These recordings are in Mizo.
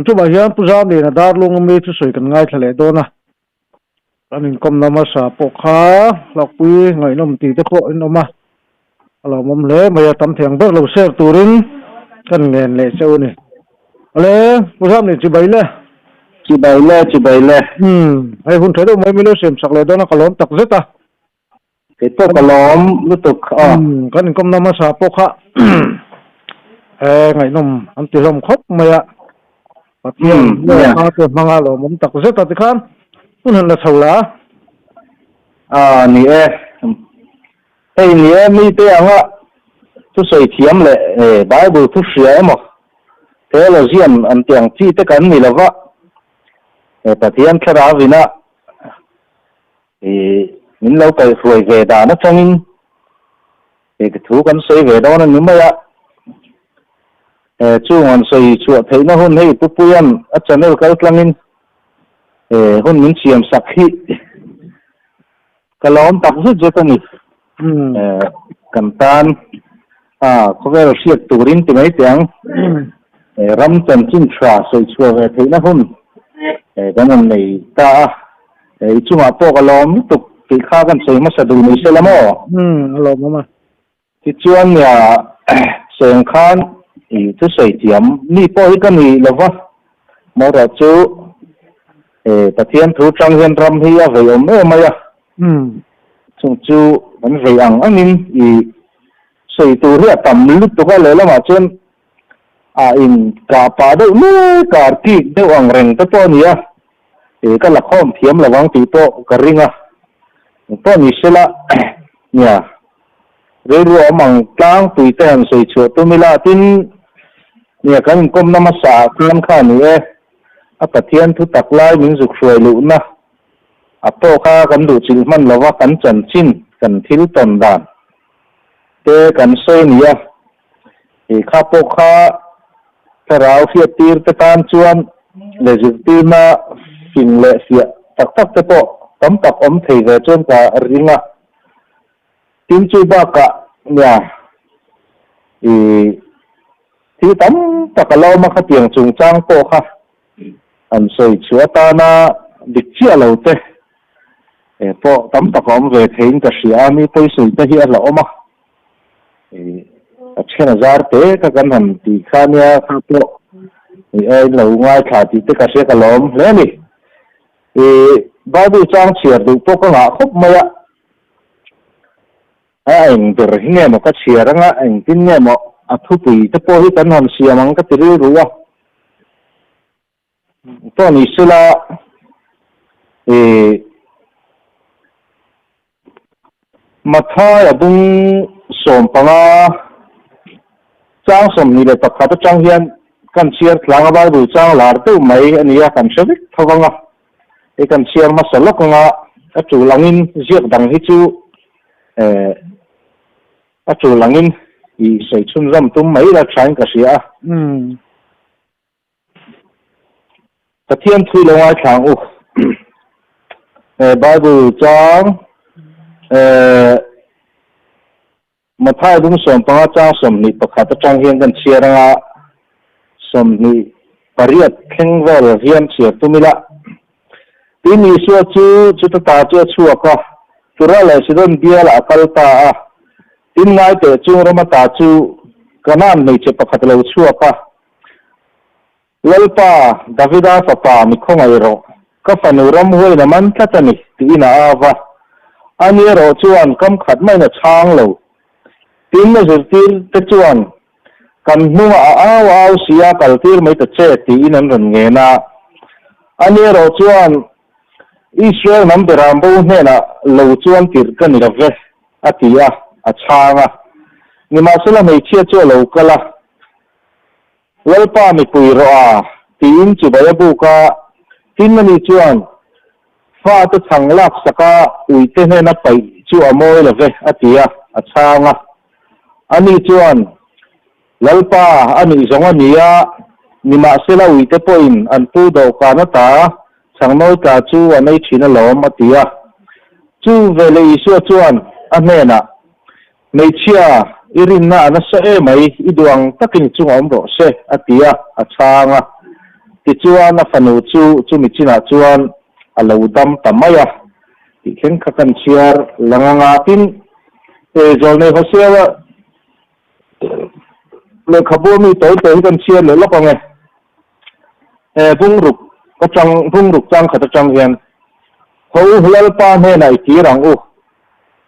Chuvah hian Pu Zamliana Darlung ami thusawi kan ngaithla leh dawn a. Kan inkawmna hmasa pawh kha hlauhpui ngaihnawm tih te pawh in awm a, a lawmawm hle mai a, tam thei ang ber lo share turin kan ngen leh che u ni. Awle, Pu Zamlian chibai le. Chibai le, chibai le. Umm, hei hun tha deuh mai min lo siam sak leh dawn a, ka lawm tak zet a. Kei pawh ka lawm lutuk a. Umm, kan inkawmna hmasa pawh kha he ngaihnawm an ti hlawm khawp mai a. Pathian leh a te hmanga lawmawm tak zet a tikhan hun han la chho la. A ni e. Hei ni e mite anga thusawi thiam leh Bible thu hria emaw theologian an tih ang chi te kan ni lova, Pathian thlarau ina I min lo kaihhruai ve dan atangin he ka thu kan sawi ve dawn a ni mai a. He chung an sawi chhuah theihna hun hei Pu Puia'n a channel kal tlangin he hun min siam sak hi ka lawm tak zet zet a ni. Kan tan a khawvel hriat turin ti mai teh ang. Ram chanchin tha sawi chhuah ve theihna hun kan rawn nei ta a. I chungah pawh ka lawm lutuk tih kha kan sawi hmasa duh ni sela maw? Umm, a lawmawm a. Tichuan nia seng khan i thusawi thiam mi pawh hi ka ni lo va, marawh chu Pathian thu tang hian ram hi a vei awm em mai a, chung chu kan vei ang angin i sawi tur hi a tam lutuk a, lehlamah chuan a in kah pah deuh mek a, kik deuh ang reng te pawh a ni a. Ih ka la khawm thiam lo ang tih pawh ka ring a, engpawh ni sela nia rilru awm ang tlangpui te han sawi chhuah tum ila tin nia kan inkawmna hmasa ah khan kha a ni e, a Pathian thu tak lai min zuk hruai luhna a pawh kha kan duh chilh hman lova kan chanchin kan thil tawn dan te kan sawi a ni a, ih kha pawh kha Thlarau hriattir te tan chuan leh zirtirna fing leh fiah tak tak te pawh tam tak awm thei ve chuan ka ring a. Tin chu bakah nia i thil tam tak a la awm a khatiang chungchang pawh kha an sawi chhuah atana dik chiah lo te pawh tam tak a awm ve theiin ka hria a, mi pawisawi te hi a hlauhawm a. A then a zar te ka kan han tih kha nia kha pawh i a in lo ngaithla tih te ka hria ka lawm hle a ni. I Bible chang chhiar duh pawh ka ngah khawp mai a, a eng ber hi nge maw ka chhiar anga engtin nge maw a thupui te pawh hi kan han siam ang ka ti rilru a. Pawh ni sela i Mathai a bung 15 chang 21 atang hian kan chhiar tlang a Bible chang lar deuh mai a nia kan hre vek tho vang a, hei kan chhiar hmasa lawk anga a tul angin ziak dang hi chu eh a tul angin i sawi chhunzawm tum mai la thain ka hria a. Pathian thui lo ngaithla ang u. Bible chang Mathai bung 15 chang 21 atang hian kan chhiar anga 28 thleng vel hian chhiar tum ila. Tin Isua chu chuta ta chu a chhuak a, Tura leh Sidon bialah a kal ta a. Tin ngaiteh chung rama ta chu Kanaan hmeichhe pakhat a lo chhuak a. Lalpa, Davida fapa mi khawngaih rawh, ka fanu ramhuaiin a man tlat a ni, tiin a au va. Ani erawh chuan kam khat maiin a chhang lo. Tin, a zirtirte chuan, Kan hnungah a au au si a, kaltir mai ta che, tiin an rawn ngen a. Ani erawh chuan, Israel hnam beram bo hnenah lo chuan tirh ka ni lo ve, a ti a, a chhang a. Nimahsela hmeichhia chu a lo kal a. Lalpa mipui rawh a, tiin chibai a buk a, tin ani chuan, Fate chhang lak saka uite hnena paih chu a mawi lo ve, a ti a, a chhang a. Ani chuan, Lalpa, a nih zawng a ni a, nimahsela uite pawhin an pu dawhkan ata chhang nawi tla chu an ei thin alawm, a ti a. Chu veleh Isua chuan a hnenah, Hmeichhia, i rinna a nasa emai, i duh ang takin i chungah awm rawh se, a ti a, a chhang a. Tichuan a fanu chu chumi chinah chuan a lo dam ta mai a, tih thleng kha kan chhiar lang anga. Tin, Zawlnei Hosea lehkhabu ami tawi tawi hi kan chhiar leh lawk ang e. Bungruk atang, bungruk changkhat atang hian Ho Lalpa hnenah i kir ang u.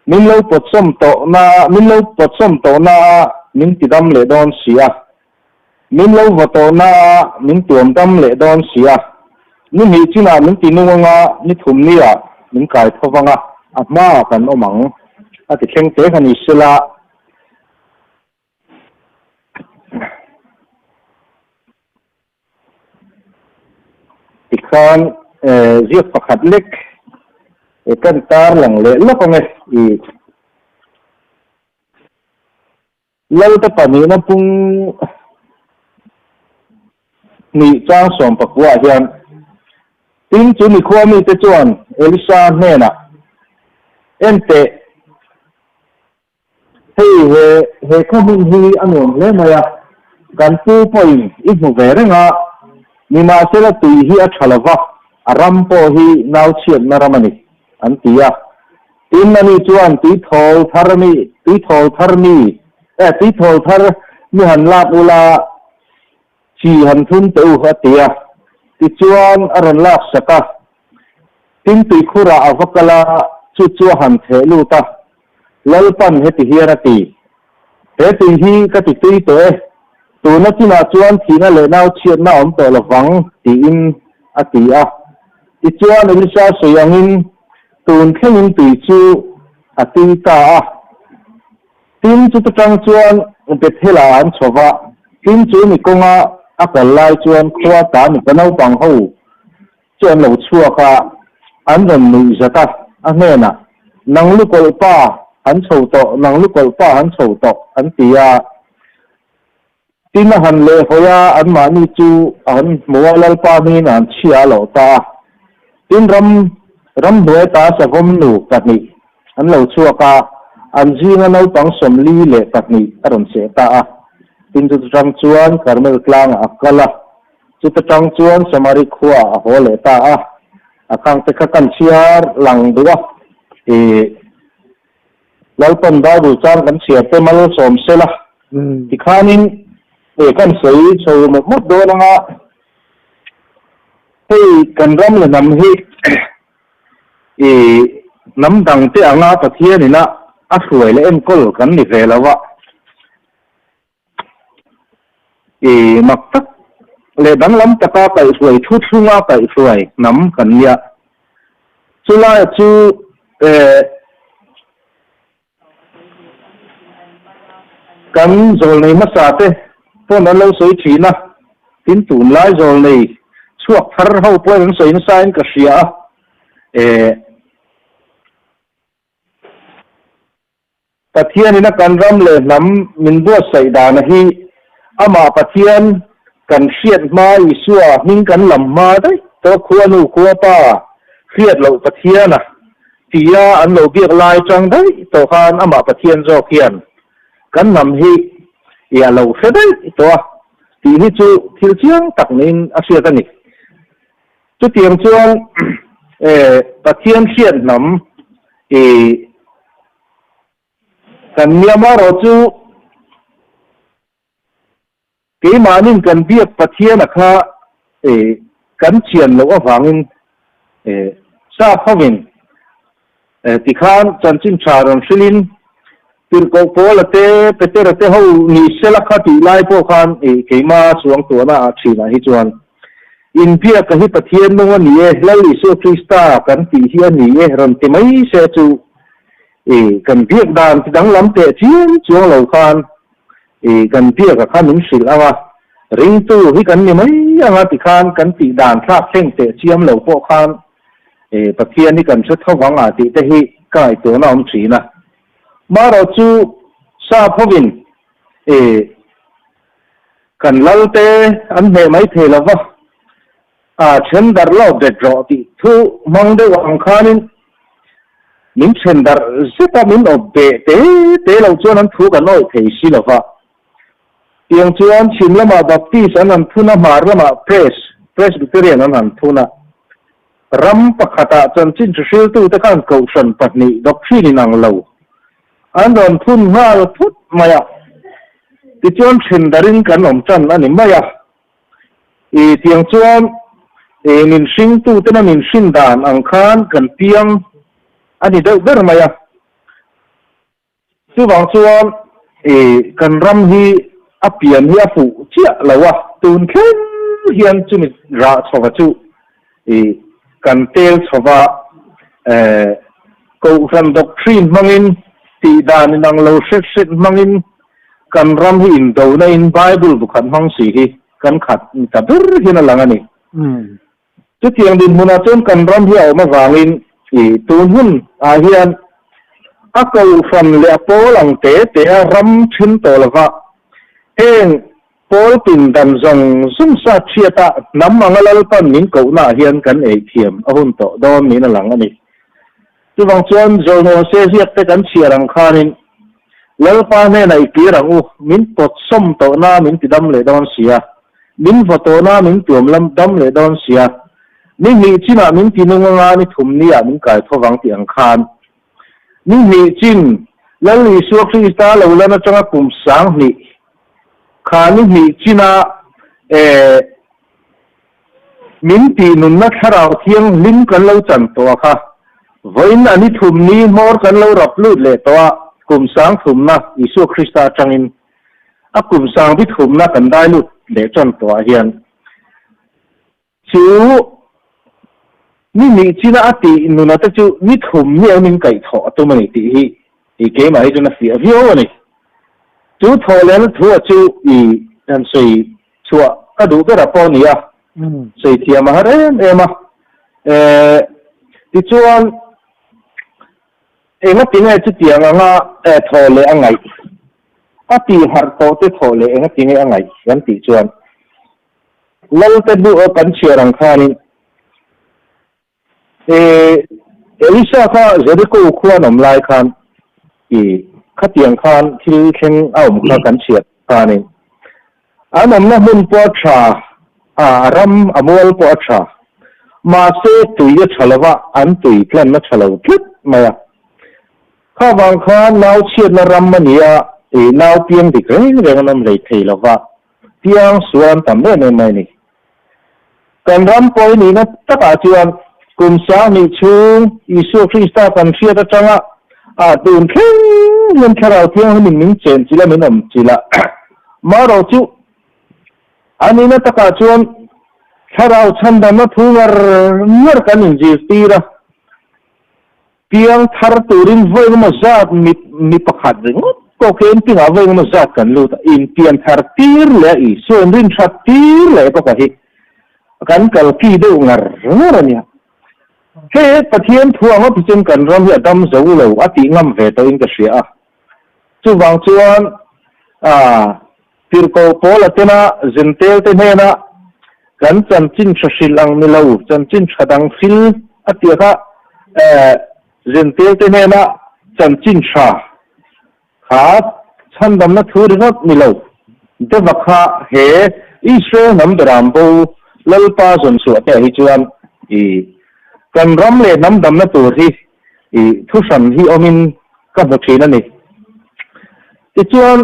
Min lo pawtsawm tawh na, min lo pawtsawm tawh na a min ti dam leh dawn si a. Min lo vaw tawh na a min tuam dam leh dawn si a. Ni hnih chinah min ti nung anga ni thum ni ah min kai tho vang a, a hmaah kan awm ang a ti thleng te kha ni sela. Tikhan ziak pakhat lek kan tar lang leh lawk ang e i Lalte pahnihna pung hnih chang sawmpakua hian tin chu nikhua mite chuan Elisa hnenah Enteh Hei he he khaw hmun hi a nuam hle mai a, kan pu pawhin i hmu ve reng a, nimahsela tui hi a tha lo va, a ram pawh hi nau chhiatna ram a ni, an ti a. Tin, ani chuan tuithawl thar mi, tuithawl thar mi, eh, tuithawl thar mi han lak ula, chi han thun teh u, a ti a. Tichuan a rawn lak sak a, tin tuikhurah a va kal a, chu chu a han theh lut a. Lalpan heti hian a ti, He tui hi ka ti tui tawh e, tuna chinah chuan thihna leh nau chhiatna a awm tawh lo vang, tiin a ti a. Tichuan Elisa sawi angin tun thlengin tui chu a tui ta a. Tin, chuta tang chuan Bethel-ah an chho va, tin chu mi kawnga a kal lai chuan khua ta mipa naupang ho chu an lo chhuak a, an rawn nuih zat a, a hnenah, Nang lukawlh pa, han chho tawh, nang lukawlh pa, han chho tawh, an ti a. Tin a han lehhawi a, anmahni chu a han hmu a, Lalpa hmingin a han chhia a loh ta a. Tin ram, ramhnuai ta savawm nu pahnih an lo chhuak a, an zinga naupang 42 a rawn seh ta a. Tin chu chutang chuan Karmel tlangah a kal a. Chuta tang chuan Samari khuaah a haw leh ta a, a khangte kha kan chhiar lang duh a, i Lalpan Bible chang kan chhiar te mal sawm sel a, tikhanin e kan sawi chho mawp mawp dawn anga hei kan ram leh hnam hi i hnam dang te anga Pathian ina a hruai leh enkawl kan ni ve lo a. I mak tak leh danglam taka kaihhruai thu thlunga kaihhruai hnam kan nia. Chulaia chu eh kan zawlnei hmasa te pawn an lo sawi thin a, tin tunlai zawlnei chhuak thar ho pawhin an sawi nasa in ka hria a, eh. Pathianin a kan ram leh hnam min buatsaih dana hi amah Pathian kan hriat hma Isua hming kan lam hma daih tawh khuanu khuapa hriat loh Pathiana tia an lo biak lai tang daih tawh khan amah Pathian zawk hian kan hnam hi i a lo hre daih tawh a tih hi chu thil chiang tak niin a hriat a ni. Chutiang chuan Pathian hriat hnam i Kan Myanmar-aw chu keimahnin kan biak Pathiana kha kan chian loh avangin sap hovin tikhan chanchin tha rawn hrilhin Tirhkoh Paula te, Petera te ho ni sela kha tih lai pawh khan keima suangtuahna ah thinah hi chuan inbiaka hi Pathian nung a ni e, Lal Isua Krista kan tih hi a ni e rawn ti mai se chu kan biak dan ti danglam teh chiang chuang lo khan kan biaka kha min hrilh ang a, ringtu hi kan ni mai ang a tikhan kan tih dan thlak thleng teh chiam lo pawh khan Pathian hi kan hre tho vang a tih te hi ka ngaihtuahna awm thin a. Marawh chu sap hovin kan lalte an hneh mai thei lo va, a then darh lo bet rawh tih thu hmang deuh ang khanin. Min then darh zet a, min awp beh te te lo chuan an thu kan awih thei si lo va. Tiang chuan chhim lamah Baptist an han thun a, hmar lamah Pres, Presbyterian an han thun a. Ram pakhatah chanchin hruhriltute khan kohhran pahnih doctrine inang lo an rawn thun nghal phut mai a. Tichuan then darin kan awm tan a ni mai a. I tiang chuan i min hringtutena min hrin dan ang khan kan piang a ni deuh ber mai a. Chuvang chuan i kan ram hi a pian hi a fuh chiah lo a, tun thleng hian chumi rah chhova chu i kan tel chhova Kohhran doctrine hmangin tih dan inang lo hret hret hmangin kan ram hi indona in Bible bu khat hmang si hi kan khat ni ta ber hian a lang a ni. Chutiang dinhmunah chuan kan ram hi a awm avangin i tun hun ah hian a kohhran leh a pawl ang te te a ram then tawh lova heng pawl pindan zawng zawng sa chhiata hnam anga Lalpan min kohna ah hian kan ei thiam a hun tawh dawn niin a lang a ni. Chuvang chuan Zawlnei Hose ziak te kan chhiar ang khanin Lalpa hnenah i kir ang u, min pawt sawm tawhna min ti dam leh dawn sia. Min vaw tawhna min tuam lam dam leh dawn sia. Ni hnih chinah min ti nung anga ni thum niah min kai tho vang tih ang khan. Ni hnih chin Lal Isua Krista lo lan atanga kum 2000 kha ni hnih china eh min tih nunna thlarau thianghlim kan lo chan tawh a kha. Vawiin a ni thum ni hmawr kan lo rap lut leh tawh a kum sang thumna Isua Krista atangin A kum sang bi thumna kan dai lut leh tan tawhah hian chu ni nih china a tih nuna te chu ni thum ni ang min kaih thawh a tum a ni tih hi i keimah hi chuan a fiah viau a ni. Chu thawh lehna thu a chu i han sawi chhuah ka duh ber a pawh a ni a, sawi thiam a har em em a. Tichuan. Engatinge chutiang anga thaw leh a ngaih? A tih harh tawh te thaw leh engatinge a ngaih kan tih chuan Lalte bu kan chhiar ang khanin Elisa kha Jeriko khua an awm lai khan i khatiang khan thil thleng a awm kha kan chhiar khanin An awmna hmun pawh a tha a, a ram a mual pawh a tha. Mahse tui a tha lova, an tui tlan a tha lo tlat mai a. Kha vang khan nau chhiatna ram a ni a, ih nau piang dik reng reng an awm hlei thei lova, piang sual an tam em em mai a ni. Kan ram pawh nihna takah chuan kum 2000 chhung Isua Krista kan hriat atanga a tun thleng hian Thlarau Thianghlimin min chen chilh a, min awm chilh a. Marawh chu a nihna takah chuan Thlarau chhandamna thu ngar ngar kan inzirtir a, Piang thar turin vawi engemaw zat mi mi pakhat ringawt pawh khi enpingah vawi engemaw zat kan lut a, inpian thar tir leh a Isua inrin that tir leh bawk a hi kan kalki deuh ngar ngar a nia. Hei Pathian thu ang awp hi chuan kan ram hi a dam zo lo a tih ngam ve tawhin ka hria a. Chuvang chuan ah Tirhkoh Paula tena Zentel te hnena kan chanchin tha hrilh ang ni lo, chanchin tha dang hril a tih kha Zentel te hnena chanchin tha kha chhandamna thu ringawt ni lo deuha kha he Israel hnam beram bo Lalpa zawn chhuah te ah hi chuan i kan ram leh hnam damna tur hi i thu hran hi awmin ka hmu thin a ni. Tichuan,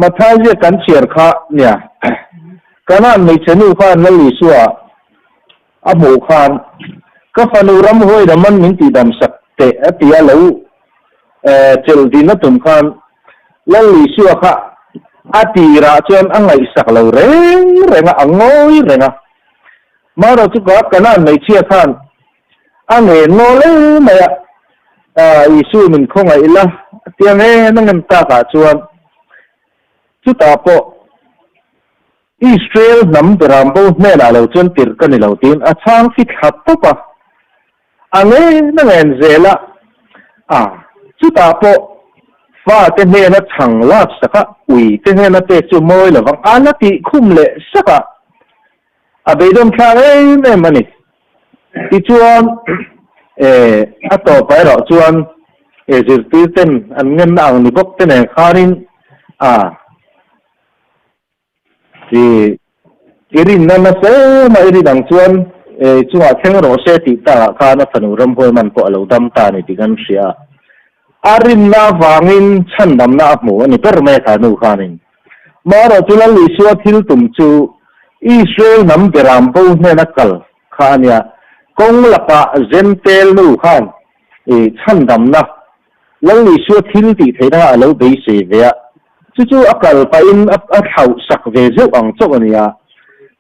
Matthai ziak kan chhiar kha nia, Kanaan hmeichhe nu khan Lal Isua a hmuh khan, Ka fanu ramhuai daman min tihdam sak teh a ti a, lo chelh din a tum khan Lal Isua kha a tirah chuan a ngaihsak lo reng reng a, a ngawi reng a. Marawh chu ka Kanaan hmeichhia khan A ngen ngawl em mai a, Isu min khawngaih ila a tia ngen a ngen takah chuan chutah pawh Israel hnam beram bo hnenah lo chuan tirh ka ni lo tiin a chhang fi thla tawp a, a ngen a ngen zel a, a chutah pawh fate hnena chhang lak sak a, ui te hnena pek chu mawi lovang a la tih khum leh sak a. A beidawm thlak em em a ni. Tichuan, eh, A tawpah erawh chuan e zirtir ten an ngenna ang ni bawk te nen khanin a i i rinna nasa em a i rin ang chuan e chungah thleng rawh se tih takah khan a fanu ramhuai man pawh a lo dam ta a ni tih kan hria a. A rinna avangin chhandamna a hmu a ni ber mai a kha nu khanin. Marawh chu Lal Isua thil tum chu Israel hnam beram bo hnena kal kha a nia. Kawng lakah Zentel nu khan i chhandamna Lal Isua thil tih theihna kha a lo beisei ve a, chu chu a kal pahin a thlauh sak ve zeuh ang chauh a nia.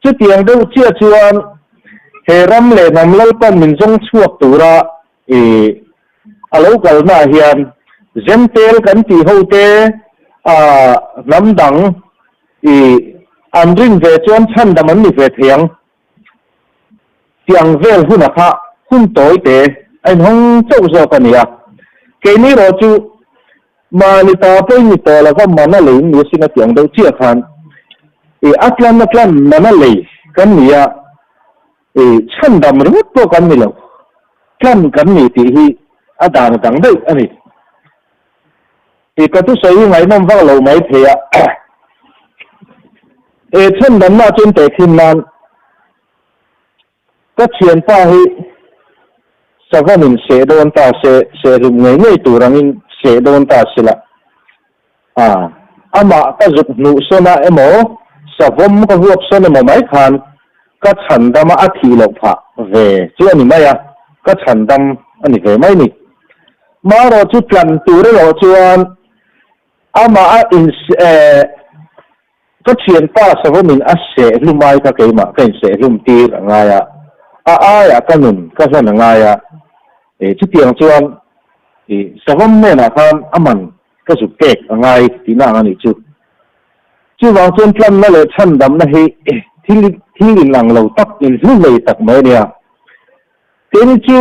Chutiang deuh chiah chuan he ram leh hnam Lalpan min zawng chhuak tura i a lo kalnaah hian Zentel kan tih hote a hnam dang i an rin ve chuan chhandam an ni ve thei ang. Tiang vel huna kha hun tawi te a inhawng chauh zawk a ni a. Keini erawh chu mahni ta pawhin ni tawh lova mana lei in ni asin a tiang deuh chiah khan i a tlan a tlan mana lei kan ni a, i chhandam ringawt pawh kan ni lo, tlan kan ni tih hi a dan dang daih a ni. I ka thusawi hi ngaihnawm vak lo mai thei a. E chhandamna chuan tehkhin nan ka thianpa hi savanin seh dawn ta se, seh hlum ngei ngei tur angin seh dawn ta se la. A, amah ka zuk hnuh sawn a emaw, savawm ka vuak sawn emaw mai khan ka chhandama a thih loh phah ve chu a ni mai a, ka chhandam a ni ve mai ni. Marawh chu tlan tur erawh chuan amah a in ka thianpa savawmin a seh hlum ai kha keimah ka inseh hlum tir a ngai a, a aiah ka nun ka hlan a ngai a, chutiang chuan savawm hnenah khan a man ka zuk pek a ngai tihna ang a nih chu. Chuvang chuan tlanna leh chhandamna hi thil thil inang lo tak, inhlu hlei tak mai a nia. Keini chu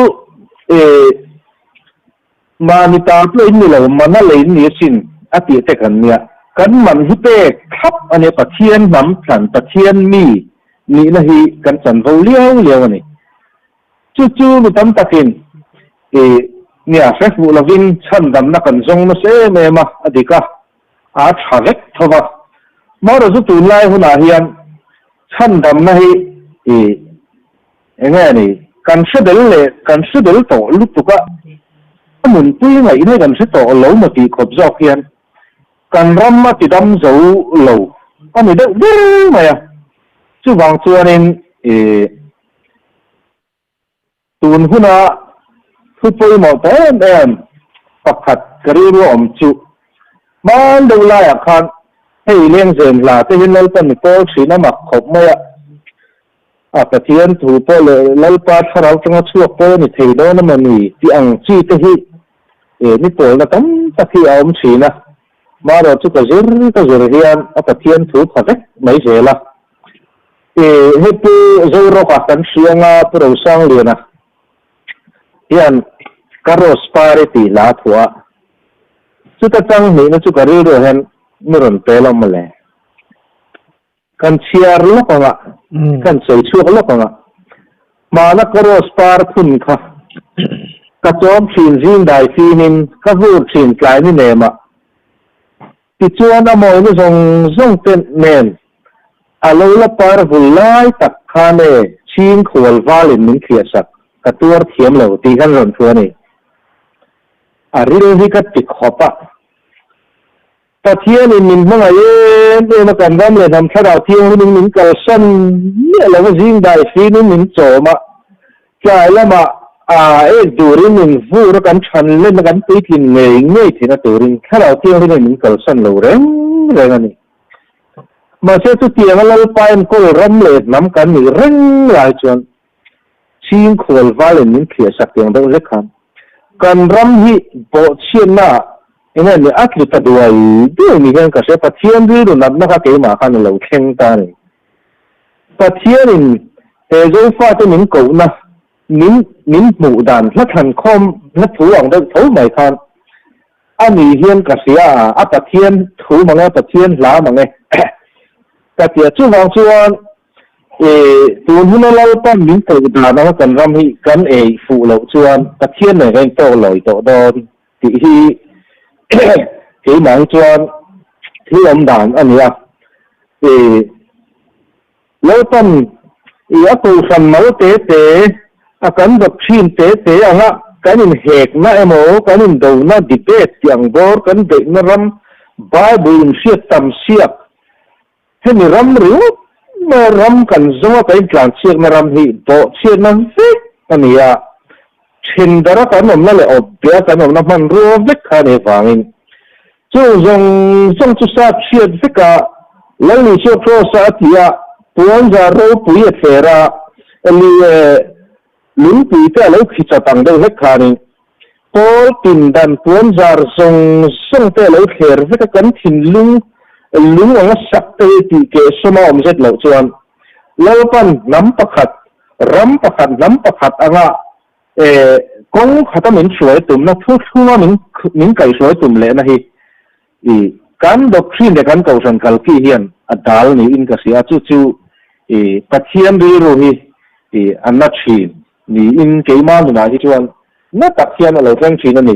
mahni ta pawh in ni lo, mana lei in ni asin a tih te kan nia. Kan man hi pek thlap a nia, Pathian hnam thlan, Pathian mi nihna hi kan chanvo liau liau a ni. Chu chu mi tam takin i nia hre hmuh lovin chhandamna kan zawng nasa em em a, a dik a, a tha vek tho va. Marawh chu tunlai hunah hian chhandamna hi i eng nge ni kan hre bel leh kan hre bel tawh lutuk a, a nunpui ngaihna kan hre tawh lo maw tih khawp zawk hian kan ram a tidam zo lo a ni deuh ber mai a. Chuvang chuanin i. Tun huna thu pawimawh ta em em pakhat ka rilru a awm chu hman deuh laiah khan hei lengzem hla te hi Lalpa mi pawl thin a mak khawp mai a, a Pathian thu pawh leh Lalpa thlarau tanga chhuak pawh a ni thei dawn emaw ni tih ang chi te hi mi pawlna tam tak hi a awm thin a, marawh chu ka zir ka zir hian a Pathian thu pha vek mai zel a. I hei Pu Zorawka kan hria anga Pu Rosangliana hian ka Rose Pari tih hla a thuah a, chuta chang hnihna chu ka rilruah hian mi rawn pe lo mawle. Kan chhiar lawk anga, kan sawi chhuak lawk anga, hmana ka Rose Par phun kha ka chawm thin zing dai finin ka vur thin tlai ni nemah. Tichuan a mawina zawng zawng te nen a lo la par vul lai tak khan e chhing khual valin min thliah sak, ka tuar thiam lo tih khan rawn thu a ni. A ril hi ka ti khawp a. Pathianin min hmangaih em em a, kan ram leh hnam thlarau thianghlimin min kalsan miah lo a, zing dai finin min chawm a, Tlai lamah a ek turin min vur a, kan than len a, kan puitlin ngei ngei theihna turin Thlarau Thianghlim in min kalsan lo reng reng a ni. Mahse chutianga Lalpa enkawl ram leh hnam kan nih reng lai chuan chhing khual valin min thliah sak tiang deuh hlek khan kan ram hi bawhchhiatna ah eng nge ni a tlu ta duai duai ni hian ka hria, Pathian rilru natna kha keimah khan a lo thleng ta a ni. Pathianin he Zofate min kohna, min min hmuh dan hla thlankhawm hla thu ang deuh tho mai khan a ni hian ka hria a, a Pathian thu mang e, a Pathian hla mang e ka ti a. Chuvang chuan Tun huna Lalpan min koh dan anga kan ram hi kan ei fuh loh chuan Pathian nen kan intawk lawi tawh dawn tih hi keimah hi chuan thil awm dan a ni a. Lalpan a kohhran mal te te a kan doctrine te te anga kan inhekna emaw kan indona debate tih ang bawr kan beihna ram Bible inhriat tam siak Hemi ram ringawt maia ram kan zawnga kan intlanchhiakna ram hi bawhchhiatna vek a ni a, thendara kan awmna leh awpbea kan awmna hmanrua vek kha a nih avangin chung zawng zawng chu sap hriat veka Lal Isua Kraws-a a ti a, puanzar ropui a thler a, lungpui te a lo khichat ang deuh hlek khanin Pawl pindan puanzar zawng zawng te a lo thler vek a, kan thinlung lung anga sak te hi tih keh sawm a awm zet loh chuan Lalpan hnam pakhat, ram pakhat, hnam pakhat anga kawng khata min hruai tumna, thuthlunga min min kaihhruai tum lehna hi i kan doctrine leh kan kohhran kalki hian a dal niin ka hria a, chu chu i Pathian rilru hi i a na thin. Niin keimah nunah hi chuan na tak hian a lo thleng thin a ni.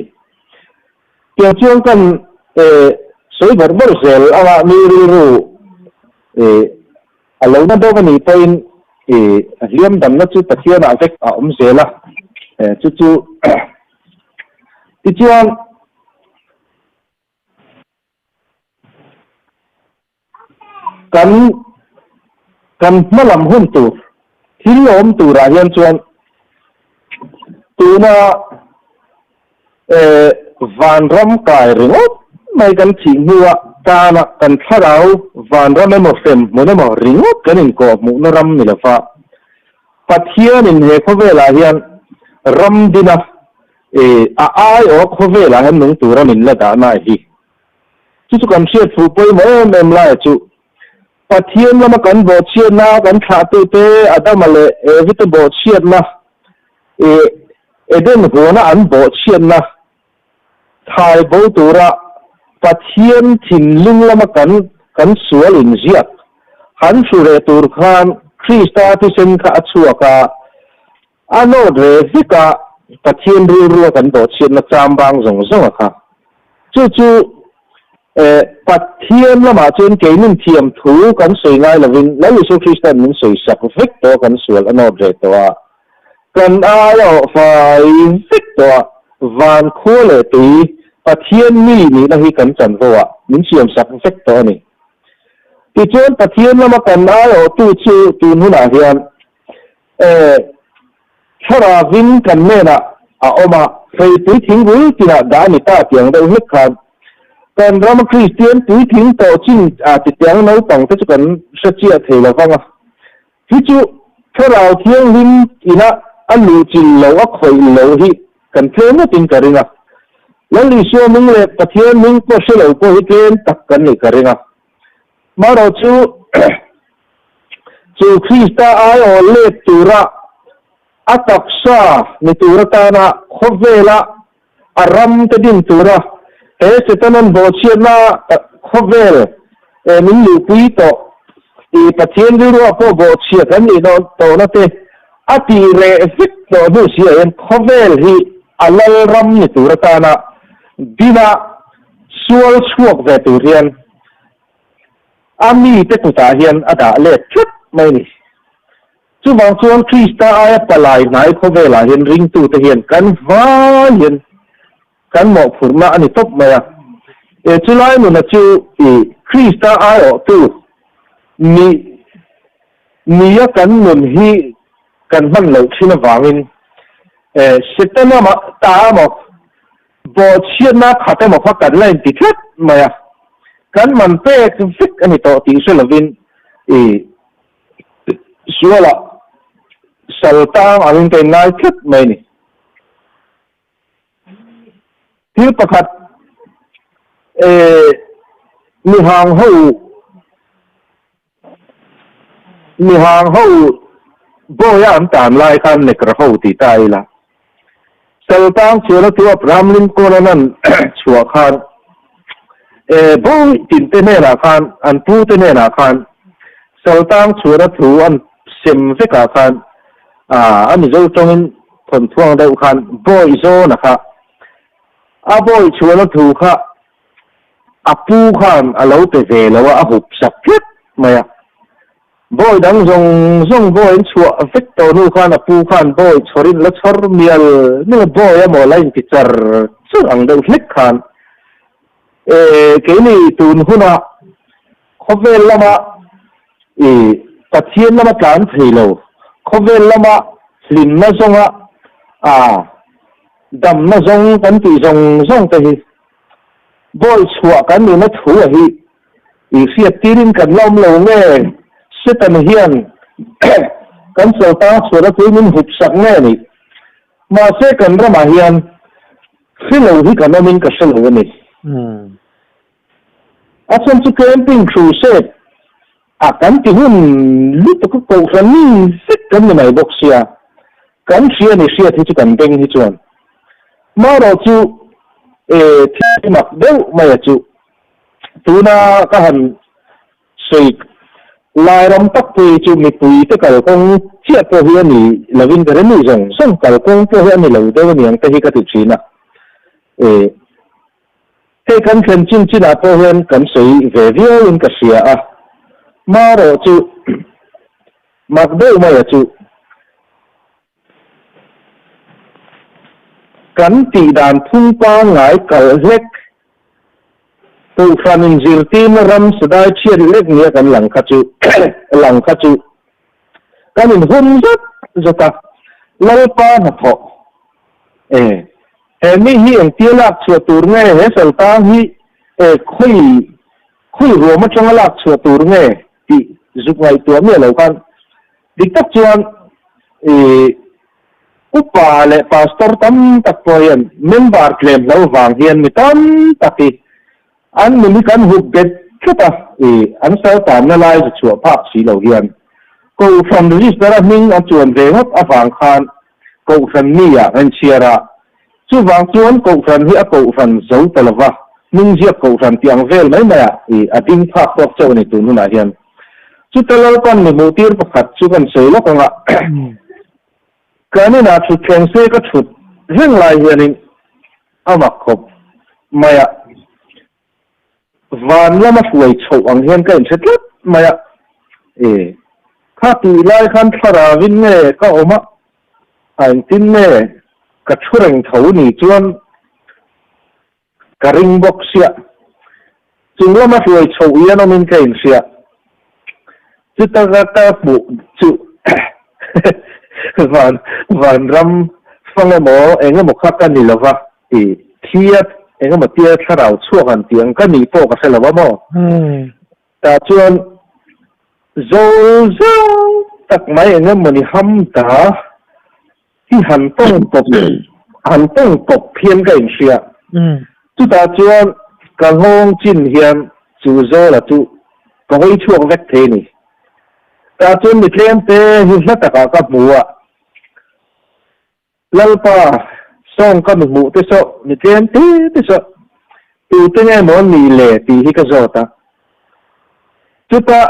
Tiang chuan kan sawi bawrh bawrh zel anga mi rilru a lo na deuh a nih pawhin a hliam damna chu Pathianah vek a awm zel a, chu chu tichuan Kan kan hma lam hun tur thil awm turah hian chuan tuna eh vanram kai ringawt mai kan thih hnua tana kan thlarau vanram emaw hrem hmun emaw ringawt kan inkawh hmuhna ram ni lova Pathianin he khawvelah hian ram dina eh a aiawh khawvelah hian nung tura min la dahna hi. Chu chu kan hriat fuh pawimawh em em lai chu Pathian lama kan bawhchhiatna, kan thlahtute Adama leh Evi te bawhchhiatna, ih Eden huana an bawhchhiatna thai bo tura Pathian thinlung lama kan kan sual inziak han hru reh tur khan Krista thisen kha a chhuak a, a nawt reh vek a, Pathian rilrua kan bawhchhiatna chambang zawng zawng a kha. Chu chu Pathian lamah chuan keinin thiam thu kan sawi ngai lovin Lal Isua Krista'n min sawi sak vek tawh a, kan sual a nawt ve tawh a, kan aia awh fai vek tawh a, van khua leh tui Pathian mi nihna hi kan chanvo ah min siam sak vek tawh a ni. Tichuan Pathian lama kan aiawhtu chu tun hunah hian Thlarauin kan hnenah a awm a, hreipui thingbul tinah dah a ni ta tiang deuh hlek khan kan rama Kristian puitling tawh chin a titiang naupang te chu kan hre chiah thei lo vang a. Hi chu Thlarau Thianghlim ina a luh chilh lo a khawih lo hi kan tlem ngawtin ka ring a. Lal Isua hming leh Pathian hming pawh hre lo pawh hi tlem tak kan nih ka ring a. Marawh chu chu Krista aiawh let tura a taksa ni tur atana khawvela a ram te din tura he Setanan bawhchhiatna khawvel min luhpui tawh i Pathian rilruah pawh bawhchhia kan nih tawhna te a tih reh vek tawh hnu si ah hian khawvel hi a lal ram ni tur atana dina sual chhuak ve tur hian A mite kutah hian a dah let tlat mai a ni. Chuvang chuan Krista aia palai hnai khawvelah hian ringtute hian kan vai hian kan mawhphurhna a ni tawp mai a. E chulai nuna chu i Krista aiawhtu ni nia kan nun hi kan hman loh thin avangin e Setana ta emaw Bawhchhiatna khat emaw kha kan la inti tlat mai a, kan man pek vek a ni tawh tih hre lovin i sualah sal tang angin ka inngai tlat mai a ni. Thil pakhat mihang ho Mihang ho bawia an tan lai khan Nekra ho ti ta ila. Saltang chuan a tu Abraham Lincoln an an chhuah khan e bawi tin te hnenah khan an pu te hnenah khan Saltang chuan a thu an sem vekah khan a Mizo tawngin thawnthuang deuh khan bawi zawna kha a bawi chhuahna thu kha a pu khan a lo pe ve lo a, a hup sak tlat mai a. Bawi dang zawng zawng bawi an chhuah vek tawh hnu khan a pu khan bawi chhawrin la chhawr mial mial a, bawi emaw la inti char char ang deuh hlek khan e keini tun huna khawvel lama i Pathian lama tlan thei lo, khawvel lama hlimna zawnga a damna zawng kan tih zawng zawng te hi bawi chhuah kan nihna thu a hi I hriat tirin kan la awm lo nge? Satan hian kan sawltang chhuahna tui min hup sak nge ni? Mahse kan ramah hian hre lo hi kan awmin ka hre lo a ni. A chhan chu camping crusade a kan ti hun lutuk a kohhran mi vek kan ni mai bawk sia, kan hria ni hriat hi chu kan beng hi chuan. Marawh chu e thil mak deuh mai a chu. Tuna ka han sawi lai ram tak pawh hi chu mipui te kalkawng chiah pawh hi a ni lovin ka remi zawng zawng kalkawng pawh hi a ni lo deuh aniang te hi ka ti thin a. E hei kan thlen chin chinah pawh hian kan sawi ve viauin ka hria a, marawh chu mak deuh maia chu. Kan tih dan phung pangngai kalh hlek, Kohhran inzirtirna ram sadai thiat lek nia kan lang kha chu lang kha chu kan inhum zat zat a, Lalpa hnathawh e, he mi hi engtia lak chhuah tur nge, he saltang hi e khawi khawi ruam atanga lak chhuah tur nge tih zuk ngaihtuah miah lo khan Dik tak chuan i upa leh pastor tam tak pawh hian member tlem hlo vang hian mi tam tak hi an nun hi kan hup bet tlat a, i an saltanna lai zu chhuah phak si lo hian Kohhran register a hming a chuan ve ngawt avang khan Kohhran mi ah kan chhiar a, chuvang chuan Kohhran hi a Kohhran zo ta lova, hming ziak Kohhran tih ang vel mai mai ah i a ding phak tawk chauh a ni tun hunah hian. Chuta Lalpan mi hmuhtir pakhat chu kan sawi lawk ang a, kan inah thut thleng se ka thut reng lai hianin a mak khawp mai a, van lama hruai chhoh ang hian ka inhre tlat mai a, e, kha tih lai khan thlarauin nge ka awm a, a engtin nge ka thu reng tho ni chuan Ka ring bawk siah. Chung lama hruai chhoh hian awmin ka inhria. Chuta ka ka hmuh chu van vanram fang emaw eng emaw kha ka ni lova ti thia eng emaw tia thlarau chhuak an tih ang ka nih pawh ka hre lo a maw. Tah chuan zo zau tak mai eng emaw ni ham ta. Hi han tawng tawp han tawng tawp hian ka inhria. Chutah chuan ka nghawng chin hian chu Zawla chu ka hawi chhuak vek thei a ni. Tah chuan mi tlem te hi hla takah ka hmu a, Lalpa, sawng ka mi hmuh te saw, mi tlem te te saw, tute nge maw an nih le tih hi ka zawt a. Chutah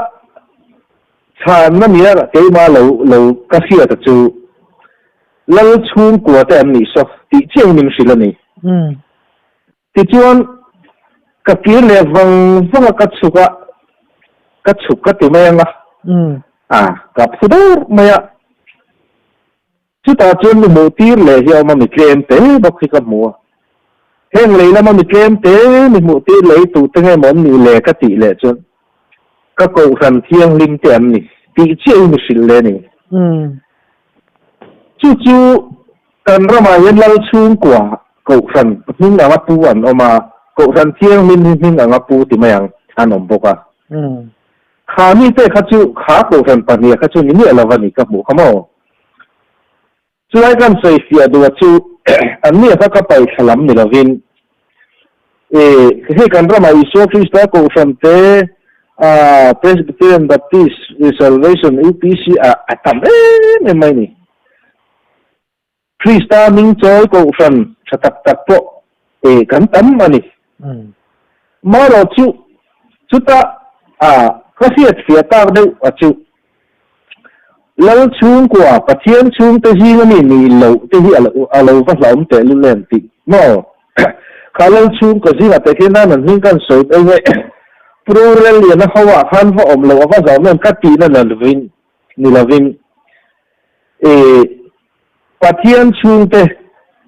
Chhanna nia keimah lo lo ka hriat a chu Lal chhungkua te an nih saw tih chiah hi min hrilh a ni. Tichuan ka kir leh vang vang a ka chhuk a, ka chhuk ka ti mai ang a, a ka phu deuh mai a. Chutah chuan mi hmuh tir leh hi a awm a, mi tlem te bawk hi ka hmu a. Heng lei lama mi tlem te mi hmuh tir leh hi tute nge maw an nih le ka tih leh chuan ka kohhran thianghlim te an ni tih chiah hi mi hrilh leh a ni. Chu chu kan ramah hian Lal chhungkua kohhran hming anga pu an awm a, kohhran thianghlim hi hming anga pu ti mai ang an awm bawk a. Kha mite kha chu kha kohhran pahniha kha chu ni miah lo a ni ka hmuh kha maw. Chulai kan sawi fiah duh a chu an nia kha ka pai thla lam ni lovin e hei kan ramah Isua Krista kohhran te a Presbyterian Baptist Salvation UPC a a tam em em mai ni. Krista hming chawi kohhran tha tak tak pawh e kan tam a ni. Marawh chu chuta a ka hriat fiah tak deuh a chu. Lal chhungkua, Pathian chhungte zinga mi nih loh te hi a lo va hlauhawm teh lul em tih maw? Kha lal chhungkaw zingah teh khian nan an hming kan sawi mai nge Rorel liana ho ah khan va awm loh a va zauhawm em ka tihna na lovin ni lovin i Pathian chhungte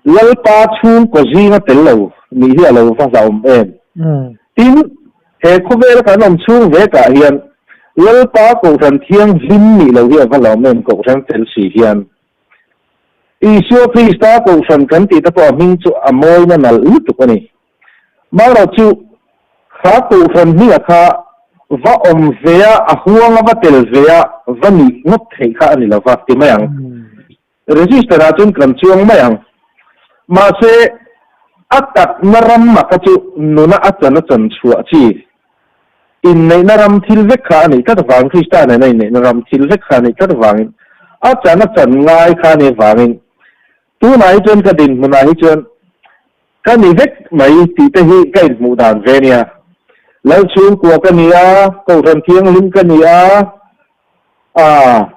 Lalpa chhungkaw zinga tel lo nih hi a lo va hlauhawm em? Tin, he khawvela kan awm chhung vekah hian Lalpa Kohhran Thianghlim nih lo hi a va hlauhawm em Kohhran fel si hian. Isua Krista Kohhran kan tih te pawh a hming chu a mawina nalh lutuk a ni. Marawh chu kha Kohhran hmingah kha va awm ve a, a huanga va tel ve a, va nih ngawt theih kha a ni lo va ti mai ang. Register ah chuan kan chuang mai ang. Mahse, a takna ram ah kha chu nuna a chan a chan chhuah chi. Inneihna ram thil vek kha a nih tlat avangin, Krista nena inneihna ram thil vek kha a nih tlat avangin, a chan a chan ngai kha a nih avangin, tunah hi chuan ka dinhmunah hi chuan ka ni vek mai tih te hi ka inhmuh dan ve nia. Lal chhungkua ka ni a, Kohhran Thianghlim ka ni a, aa.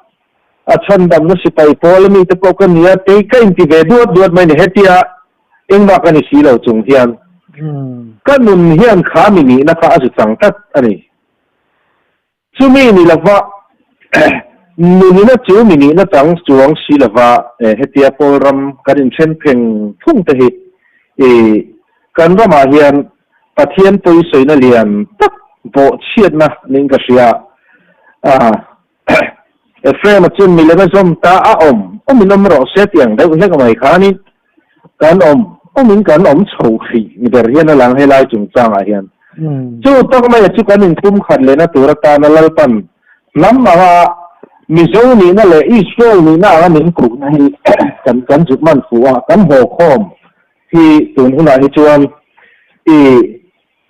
A chhandamna sipai pawl ami te pawh ka ni a, kei ka inti ve duat duat mai ni, hetia engmah ka ni si lo chung hian ka nun hian kha mi nihna kha a zu chang tlat a ni. Chumi ni lova nunina chu mi nihna chang chuang si lova hetia pawl ram kan inthen pheng phung te hi i kan ramah hian Pathian pawisawina lian tak bawhchhiatna niin ka hria a. Ephraim-a chu milem a zawm ta a, awm awmin awm rawh se tih ang deuh hlek mai khanin kan awm awmin kan awm chho hrih ni ber hian a lang helai chungchangah hian. Chu tak maia chu kan inpum khat lehna tur atana Lalpan hnam anga Mizo nihna leh Israel nihna anga min kuhna hi kan kan zut man fuh a, kan haw khawm hi tun hunah hi chuan i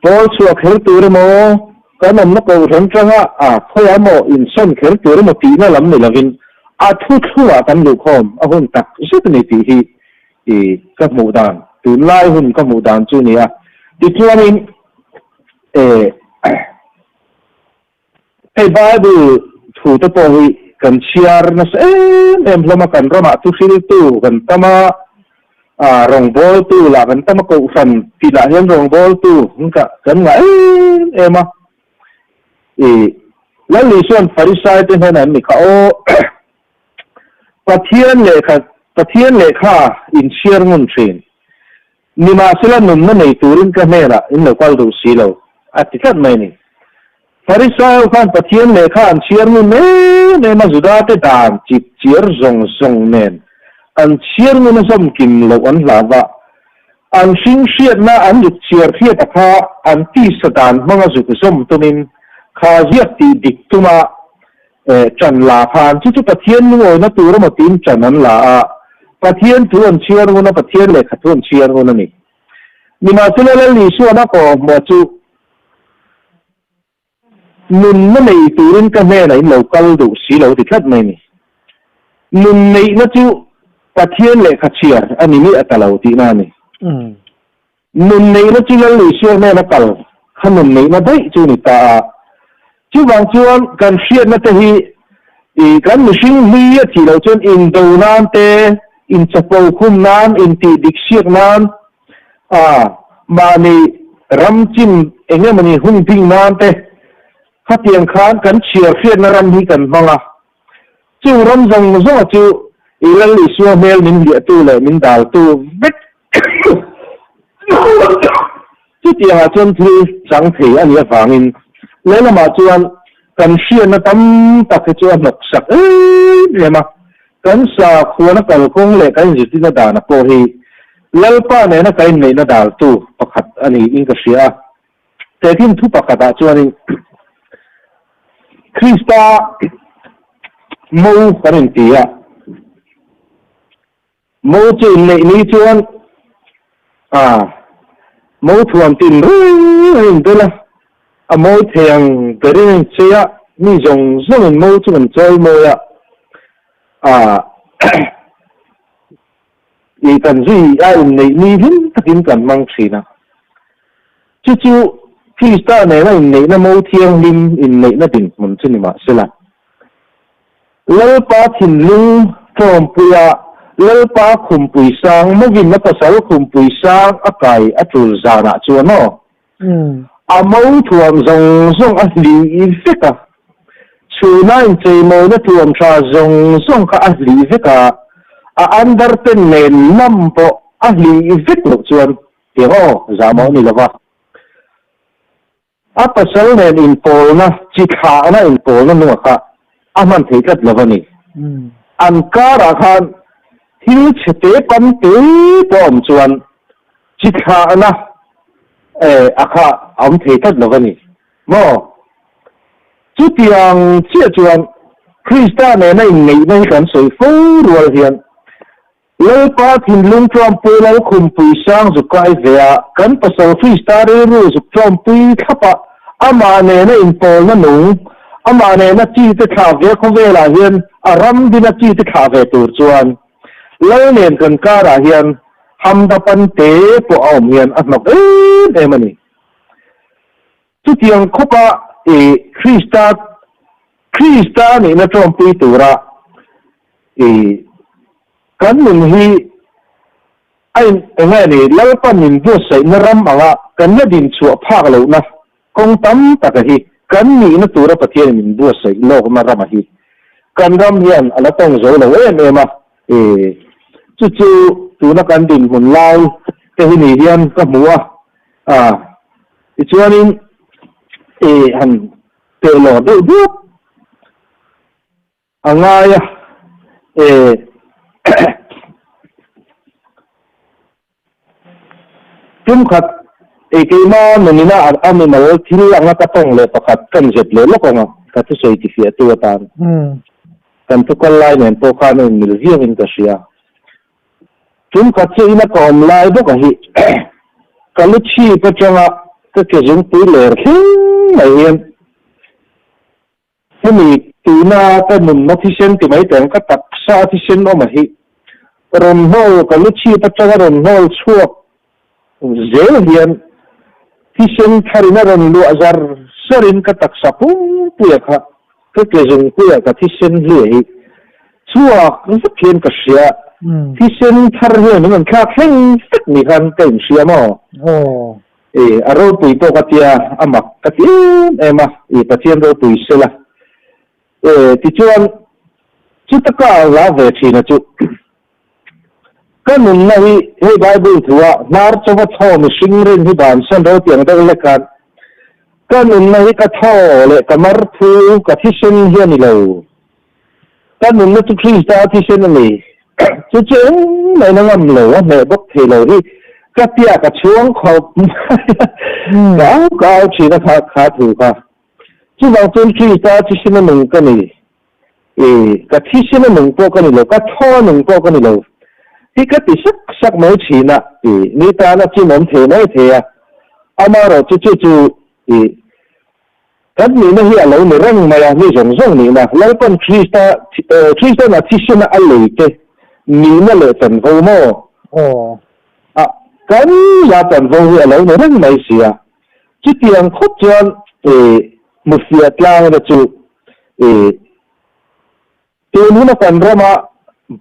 Pawl chhuah kher tur emaw, kan awmna kohhran tanga a khawiah emaw insawn kher tur emaw tihna lam ni lovin a thuthlungah kan luhkhawm a hun tak zet a ni tih hi i ka hmuh dan, tunlai hun ka hmuh dan chu a ni a. Tichuanin e hei Bible thu te pawh hi kan chhiar nasa em em hlawm a, kan ramah thuhriltu kan tam a, ah rawngbawltu lah kan tam a, kohhran tinah hian rawngbawltu kan ngah em em a. Ih Lal Isua'n Farisai te hnenah an ni kha aw Pathian lehkha Pathian lehkha inchhiar ngun thin. Nimahsela nunna nei turin ka hnenah in lo kal duh si lo, a ti tlat mai a ni. Farisai-ho khan Pathian lehkha an chhiar ngun em em a, Judate dan chip chiar zawng zawng nen an chhiar ngun a zawm kim loh an hlau va, an hring hriatna an zuk chhiar hriata kha an tisa dan hmanga zuk zawm tumin kha ziak tih dik tuma Ṭan la khan chu chu Pathian lungawina tur emaw tiin ṭan an la a, Pathian thu an chhiar ngun a, Pathian lehkha thu an chhiar ngun a ni. Nimahsela Lal Isuan a kawhhmuh chu nunna nei turin ka hnenah in lo kal duh si lo ti tlat mai a ni. Nun neihna chu Pathian lehkha chhiar a ni miah ta lo tihna a ni. Nun neihna chu Lal Isua hnena kal kha nun neihna daih chu ni ta a. Chuvang chuan kan hriatna te hi i kan mihring hlui a thih loh chuan indo nan te, inchapo khum nan, intih dik siak nan, a mahni ram chin eng emawni hun bing nan te khatiang khan kan chhiar hriatna ram hi kan hmang a. Chung ram zawng zawnga chu i Lal Isua hmel min hliahtu leh min daltu vek Chutiangah chuan thil chang thei a nih avangin lehlamah chuan kan hriatna tam tak hi chu a hnawk sak em em a, kan sakhuana kalkawng leh kan inzirtirna dana pawh hi Lalpa nena kan inneihna daltu pakhat a niin ka hria a. Tehkhin thu pakhatah chuanin Krista mo kan inti a. Mo chu inneih ni chuan a mo thuam tin reng a inbel a, a mawi thei ang berin a inchei a, mi zawng zawngin mo chu kan chawi mawi a, a i kan zui a inneih ni hlim takin kan hmang thin a. Chu chu Krista nena inneihna mo thianghlim inneihna dinhmun chu ni mahsela. Lalpa thinlung tlawmpuia Lalpa khumpui sang movin a pasal khumpui sang a kai a tul zanah chuan aw, a mo thuam zawng zawng a hlih vek a, chhuna incheimawina thuam tha zawng zawng kha a hlih vek a, a underpant nen lam pawh a hlih vek loh chuan tiang aw zahmawh a ni lova. A pasal nen inpawlna, chi thlahna inpawlna nunga kha a hman thei tlat lo a ni. An karah khan thil chhe te pam te pawh a awm chuan chi thlahna a kha a awm thei tlat lo a ni maw? Chutiang chiah chuan Krista nena inneihna hi kan sawi fo rual hian Lalpa thinlung tlawmpui Lal Khumpui sang zuk kai ve a, kan pasal Krista rilru zuk tlawmpui thlap a, amah nena inpawlna nung, amah nena chi te thlah ve khawvelah hian a ram dina chi te thlah ve tur chuan Lal nen kan karah hian hamda pan te pawh a awm hian a hnawk em em a ni. Chutiang khawpa i Krista Krista nihna tlawmpui tura i kan nun hi a in eng nge ni Lalpan min buatsaihna ram anga kan la din chhuah phak lohna kawng tam taka hi kan nihna tura Pathianin min buatsaih lawkna rama hi kan ram hian a la tawng zo lo em em a i chu chu tuna kan dinhmun lai te hi ni hian ka hmu a a. Tichuanin i han teh lawr deuh dup a ngai a, e tumkhat ei keima nunina a mimal thil anga ka tawng leh pakhat kan zep leh lawk ang a, ka thusawi tifiahtu atan. Kan thukal lai nen pawh khan a inmil viauin ka hria. Tumkhat chu ina ka awm lai bawk a hi ka lu chhip atanga ka ke zungpui ler thleng mai hian hemi tuna ka nunna thisen ti mai teh ang ka taksa a thisen awm a hi rawn hnawl ka lu chhip atanga rawn hnawl chhuak zel hian thisen tharin a rawn luah zar zarin ka taksa pumpuia kha ka ke zungpuia ka thisen hliah hi chhuak vek hian ka hria. Thisen thar hian min rawn thlak thleng vek ni khan ka inhria maw? E, a ropui pawh ka tia, a mak ka ti em em a, e Pathian ropui sela. E, tichuan chuta ka la ve thin a chu. Ka nunna hi hei Bible thua hnar chauva thaw mihring rin hi bansan ro tiang deuh lek khan ka nunna hi ka thaw leh ka mar thu ka thisen hi a ni lo. Ka nunna chu Krista a thisen a ni. Chu chu engmah in a ngam lo, a hneh bawk thei lo hi ka tia ka chhuang khawp mai a, ka au ka au thin a kha kha thu kha. Chuvang chuan Krista a thisen a nung ka ni. I, ka thisen a nung pawh ka ni lo, ka thaw a nung pawh ka ni lo hi ka ti sak sak mai thin a, i, ni tan a chimawm thei mai thei a, amaherawh chu chu chu, i, kan nihna hi a lo ni reng mai a, mi zawng zawng nihna, Lalpan Krista, Kristian a thisena a lei te nihna leh chanvo maw? Aw. A, kan la chanvo hi a lo ni reng mai si a, chutiang khawp chuan, i, hmufiah tlangna chu I tun huna kan rama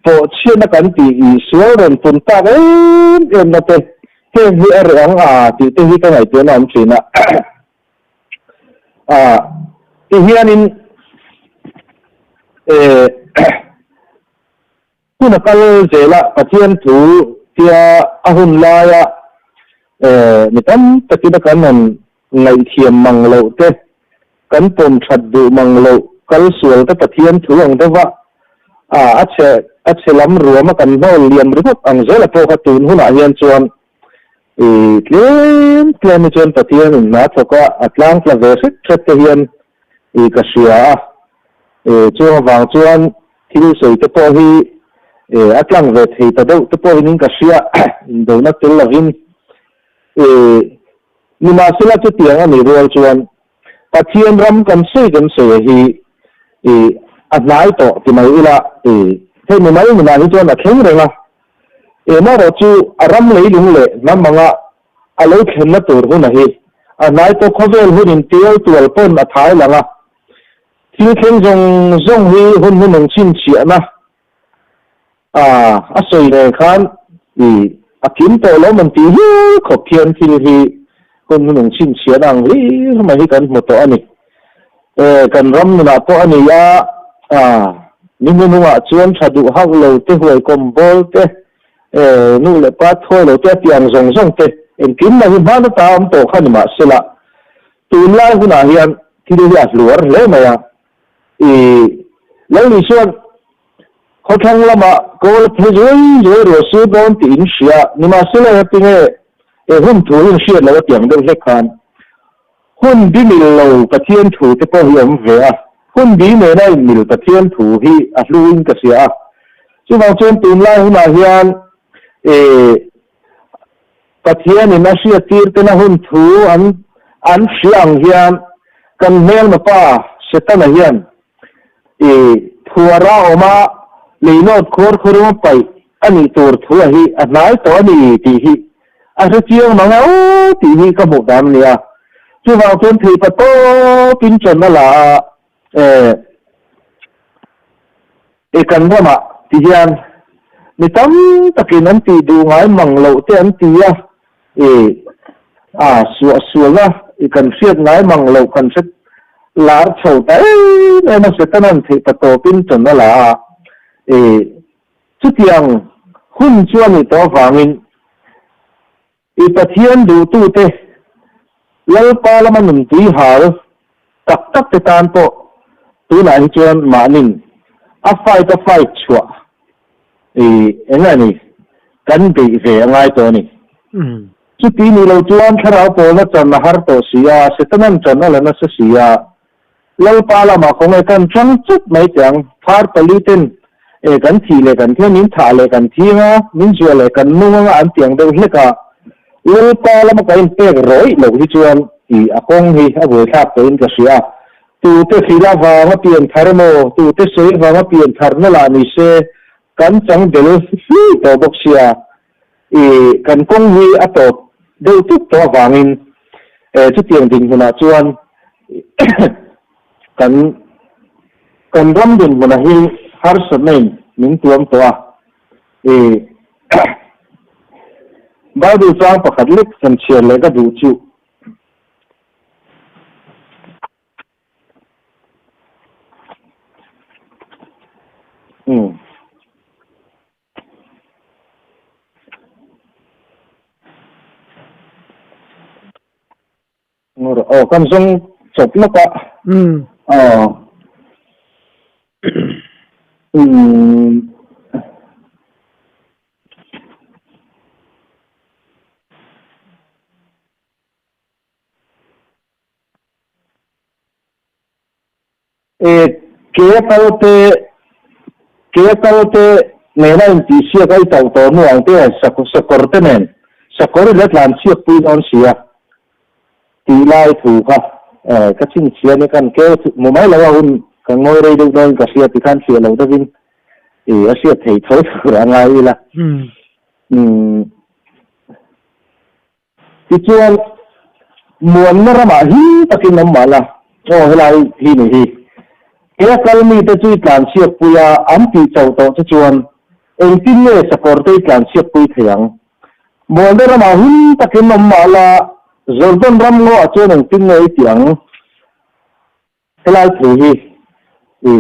bawhchhiatna kan tih i sual rawn pun tak em em na te heng hi a reh ang a tih te hi ka ngaihtuahna a awm thin a. A ti hianin e hun a kal zel a, Pathian thu tia a hun laia mi tam takin a kan rawn ngaihthiam mang loh te, kan pawm that duh mang loh kal sual te Pathian thu ang deuh a, a chhe a chhe lam ruam a kan hnawl liam ringawt ang zel a pawh kha tun hunah hian chuan i tlem tlem hi chuan Pathian in hna thawk a, a tlang tla ve hret hret te hian i ka hria a, e chuang avang chuan thil sawi te pawh hi e a tlang ve thei ta deuh te pawhin in ka hria indona tel lovin e nimahsela chutiang a nih rual chuan Pathian ram kan sawi kan sawi a hi e a hnai tawh ti mai ila e hei mimal nunah hi chuan a thleng reng a emarawh chu a ram leilung leh hnam anga A lo thlenna tur hun a hi. A hnai pawh khawvel hun in tial tual pawn a thai lang a. Thil thleng zawng zawng hi hun hmunung chhinchhiahna a a sawi nen khan i a kim tawh lo man tih hial khawp hian thil hi hun hmunung chhinchhiahna ang hlir mai hi kan hmu tawh a ni. E, kan ram nunah pawh a ni a, a ni hmunungah chuan tha duh hauh lo te, huaikawm bawl te, e, nu leh pa thawi lo te a tih ang zawng zawng te engkim mai hi hman ata awm tawh kha ni mahsela Tunlai hunah hian thil hi a hluar hle mai a, i Lal Isuan khawthlang lamah kawl a phe zuai zuai ruah sur dawn tih in hria, nimahsela heti nge he hun thu hi in hriat loh a tiang deuh hlek khan hun bi mil lo Pathian thu te pawh hi awm ve a, hun bi nena in mil Pathian thu hi a hlu in ka hria a, chuvang chuan tunlai hunah hian i Pathianin a hriattir tena hun thu an an hria ang hian kan hmelma pa Setana hian i phuara awma leinawt khuar khuarung a paih a nih tur thu a hi a hnai tawh a ni tih hi a hre chiang mang au tih hi ka hmuh dan a ni a. Chuvang chuan theihpa tawpin ṭan a la a, e. I kan ramah ti hian mi tam takin an tih duh ngai mang loh te an ti a, i a suah sualna i kan hriat ngai mang loh kan hre lar chho ta em em a, Setana'n theih pa tawpin ṭan a la a, i chutiang hun chu a nih tawh avangin I Pathian duhtute, Lalpa lama nunpui hal tak tak te tan pawh tunah hi chuan mahnin a fight a fight chhuah i eng a ni kan beih ve a ngai tawh a ni. Chuti nih lo chuan thlarau pawlna chan a har tawh si a, Setanan chan a la nasa si a, Lalpa lamah kawng e kan chang chut mai teh ang, phar pali ten e kan thih leh kan thi a, min thah leh kan thi anga, min zuah leh kan nung anga an ti ang deuh hlek a, Lalpa lama ka inpek rawih loh hi chuan tih a kawng hi a buaithlak tawhin ka hria. Tute hrilh avanga pian thar emaw, tute sawi avanga pian tharna lah ni se, kan chang bel hlui tawh bawk sia, i kan kawng hi a tawp deuh tuk tawh avangin chutiang dinhmunah chuan kan kan ram dinhmunah hi harsatna in min tuam tawh a, i Bible chang pakhat lek kan chhiar leh ka duh chu. Umm. Aw kan zawng chawp lawk a. Aw. Umm. E ke kal te ke kal te nena intihsiak a i tauh tawh hnu ang te sakawr te nen sakawr i la tlan chhiat pui dawn si a tih lai thu kha e ka chhinchhia nia kan ke mu mai lo a hun ka ngawi rei deuh dawn ka hria tikhan hriah lo deuhin e a hriat theih tho tur a ngai ila. Umm. Tichuan, muanna ramah hi takin awm mah la, aw helai hi ni hi. He a kal mite chu i tlanchhiatpui a, an tih chauh tawh che chuan engtin nge sakawr te i tlanchhiatpui thei ang? Muanna ramah him takin awm mah la, Jordan ram ngawah chuan engtin nge i tih ang? Helai thu hi i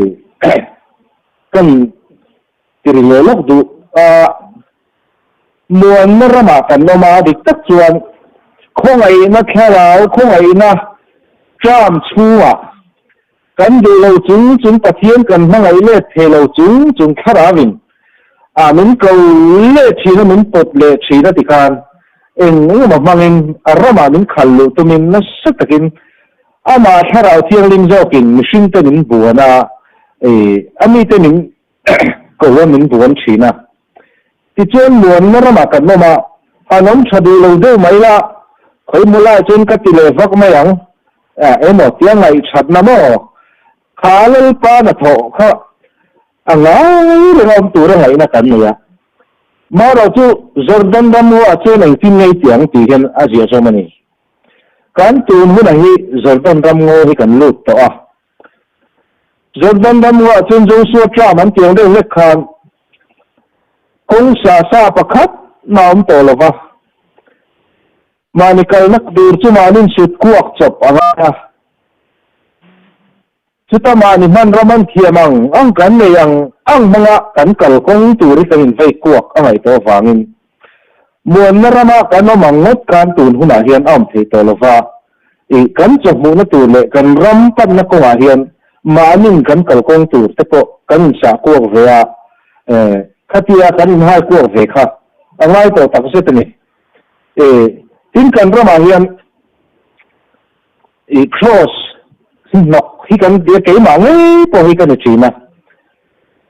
kan tiri leh lawk duh a, muanna ramah kan awm a, dik tak chuan khawngaihna thlarau, khawngaihna tram chhungah kan duh lo chung chung Pathian kan hmangaih let thei lo chung chung thlarauin a min ko leh thin a, min pawt leh thin a tikhan eng engemaw hmangin a ramah min khal luh tumin nasa takin Amah Thlarau Thianghlim zawkin mihringte min buan a, a mite min ko a min buan thin a. Tichuan muanna ramah kan awm a, han awm tha duh lo deuh mai la, khawi hmu lai chuan ka ti leh vak mai ang, emaw tia ngaihthatna maw? Kha Lalpa hnathawh kha a ngai reng a awm tura ngaihna kan nei a. Marawh chu Jordan ramngaw-ah chuan engtin ngei tiang tih hian a ziah zawm a ni. Kan tun hunah hi Jordan ram ngaw hi kan lut tawh a. Jordan ram ngah chuan Joshua tram an tiang deuh hlek khan kawng sa sa pakhat mah a awm tawh lo va. Mahni kalna tur chu mahni insut kuak chawp a ngai a. Chuta mahni hmanram an thiam ang ang kan nei ang ang hmanga kan kal kawng tur hi kan invei kuak a ngaih tawh avangin muanna rama kan awm ang ngawt khan tun hunah hian a awm thei tawh lo va. Ih, kan chawhmuhna tur leh kan ram panna kawngah hian mahnin kan kal kawng tur te pawh kan insah kuak ve a, eh, khatia kan inhai kuak ve kha a ngai tawh tak zet a ni. Eh, tin kan ramah hian ih cross hnawk hi kan tia keimah ngei pawh hi ka ni thin a.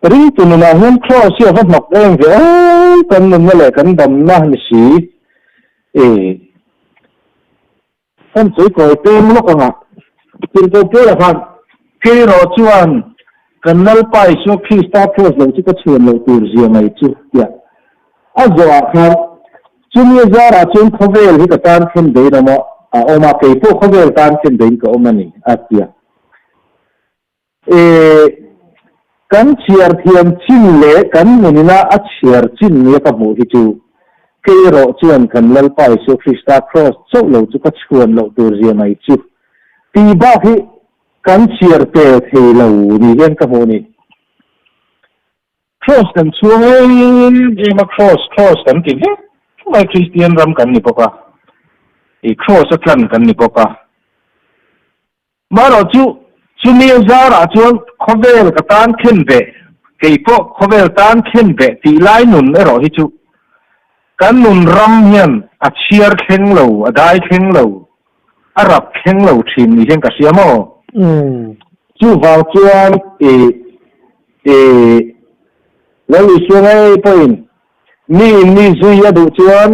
Ringtu nunah hian cross hi a va hnawk em ve aw, kan nunna leh kan damna ni si. Eh, kan sawi kawi peng lawk ang a. Tirhkoh Paula khan, Keiraw chuan kan Lalpa Isua Krista cross lo chu ka chhuan loh tur zia mai chu, tia a zawhah khan, Chumi a zarah chuan khawvel hi ka tan khen bein awm a, a awm a, kei pawh khawvel tan khen bein ka awm a ni, a ti a. E, kan chhiar thiam chin leh kan nunina a chhiar chin nia ka hmuh hi chu, kei erawh chuan kan Lalpa Isua Krista Kraws chauh lo chu ka chhuan loh tur zia mai chu tih bak hi kan chhiar tel thei lo ni hian ka hmuh ni. Kraws kan chhuang em em a, kraws, kraws kan ti vek mai, Kristian ram kan ni bawk a, i kraws a tlan kan ni bawk a. Marawh chu, chumi a zarah chuan khawvel ka tan khen ve, kei pawh khawvel tan khen ve tih lai nun erawh hi chu kan nun ram hian a chhiar thleng lo, a dai thleng lo, a rap thleng lo thin ni hian ka hria maw? Chuvang chuan i i Lal Isua ngei pawhin mi in mi zui a duh chuan,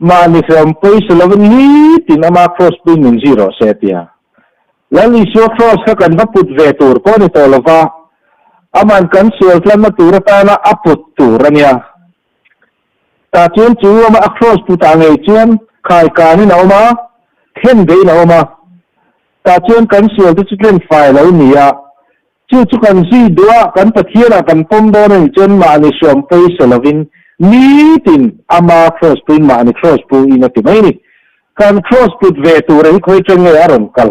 Mahni hreawm pawisa lovin nitin ama cross puin min zui rawh se a ti a. Lal Isua cross kha kan va put ve tur pawh a ni tawh lova, aman kan sual tlanna tur atana a put tur a nia. Tah chuan chu ama a cross putah ngei chuan khai kanin a awm a, thlen beihin a awm a. Tah chuan kan sual te chu tlen fai lo ni a, Chu chu kan zui duh a, kan Pathianah kan pawm dawn a nih chuan mahni hriam pawisa lovin nitin ama cross puin mahni cross pu in a ti mai a ni. Kan cross put ve tura hi khawi ṭeng nge a rawn kal?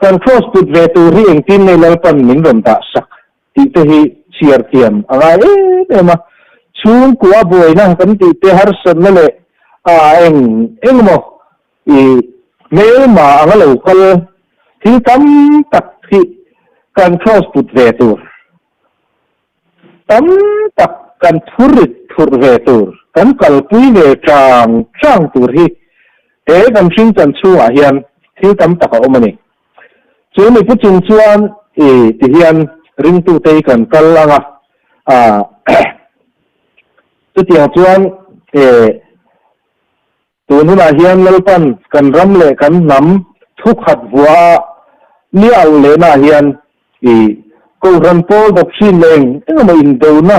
Kan cross put ve tur hi engtin nge Lalpan min rawn dah sak tih te hi chhiar thiam a ngai em em a. Chhungkua buaina kan tih te harsatna leh a eng eng emaw I hmelma anga lo kal thil tam tak hi kan cross put ve tur, tam tak kan thurit thurh ve tur, kan kalpui ve chang chang tur hi he kan hring chan chhungah hian thil tam tak a awm a ni. Chu mi pu chung chuan i ti hian ringtute hi kan kal ang a, chutiang chuan e Tun hunah hian Lalpan kan ram leh kan hnam thukhat vuah a ni auh lehnaah hian i Kohhran pawl doctrine leh eng engemaw indona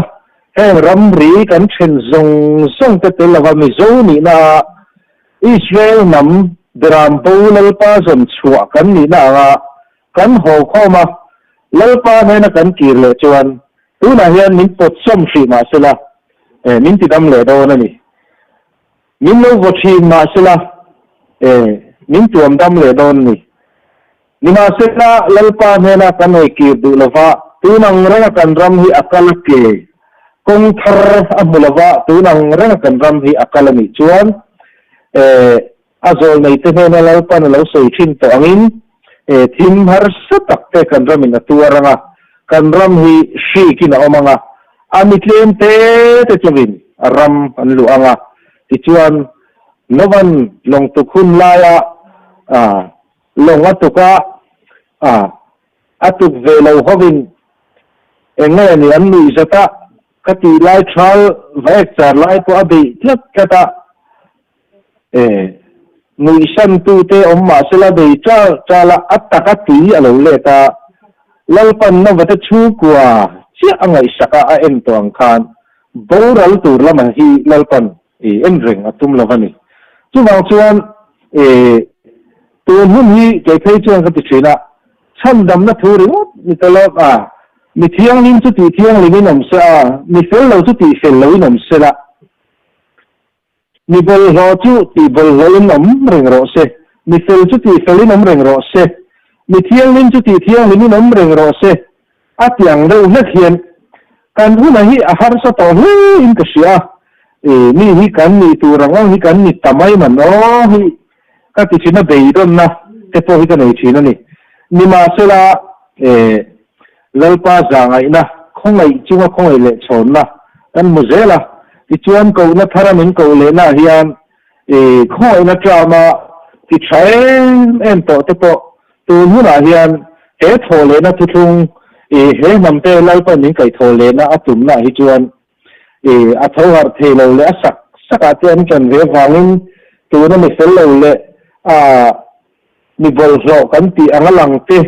heng ramri kan then zawng zawng te tel lova Mizo nihna a Israel hnam beram bo Lalpa zawn chhuah kan nihna anga kan haw khawm a Lalpa hnena kan kir leh chuan tunah hian min pawtsawm hrih mahsela min tidam leh dawn a ni. Min lo vaw thin mahsela, e, min tuam dam leh dawn a ni. Nimahsela, Lalpa hnena kan hawi kir duh lova, tun ang renga kan ram hi a kal a ke. Kawng thar a hmu lova, tun ang renga kan ram hi a kal a nih chuan, e, a zawlneite hnena Lalpan a lo sawi thin tawh angin, e, thim harsa tak te kan ramin a tuar ang a, kan ram hi hrikin a awm ang a, A mi tlem te te chauhin ram an luh ang a, tichuan Novan lawng tuk hun laia lawng a tuk a, a tuk ve lo hovin eng nge ni an nuih zat a, ka tih lai thal va ek char lai pawh a beih tlat tlat a, e nuihsantute awm mah sela bei chal chal a, a taka tui a lo let a, Lalpan Nova te chhungkua chiah a ngaihsak a, a en tawh ang khan boral tur lamah hi Lalpan i en reng a tum lo a ni. Chuvang chuan e tun hun hi kei phei chuan ka ti thin a. Chhandamna thu ringawt ni ta lo a, mi thianghlim chu tih thianghlimin awm se a, mi fel lo chu tih fel loin awm se la, mi bawlhhlawh chu tih bawlhhlawhin awm reng rawh se, mi fel chu tih felin awm reng rawh se, mi thianghlim chu tih thianghlimin awm reng rawh se, a ti ang deuh hlek hian kan huna hi a harsa tawh hle in ka hria a, e, mi hi kan nih tur ang ang hi kan ni ta mai man aw hi ka ti thin a, beidawnna te pawh hi ka nei thin a ni. Nimahsela, e, Lalpa zahngaihna, khawngaih chunga khawngaih leh chhawnna kan hmu zel a, tichuan kohna thara min koh lehna ah hian e, khawngaihna ṭama ti ṭha em em tawh te pawh tun hunah hian he thawh lehna thuthlung, e, he hnamte Lalpan min kaihthawh lehna a tumna ah hi chuan E, a tho harh thei lo leh a sak sakah te an ṭan ve avangin tuna mi fel lo leh a mi bawlhhlawh kan tih anga lang te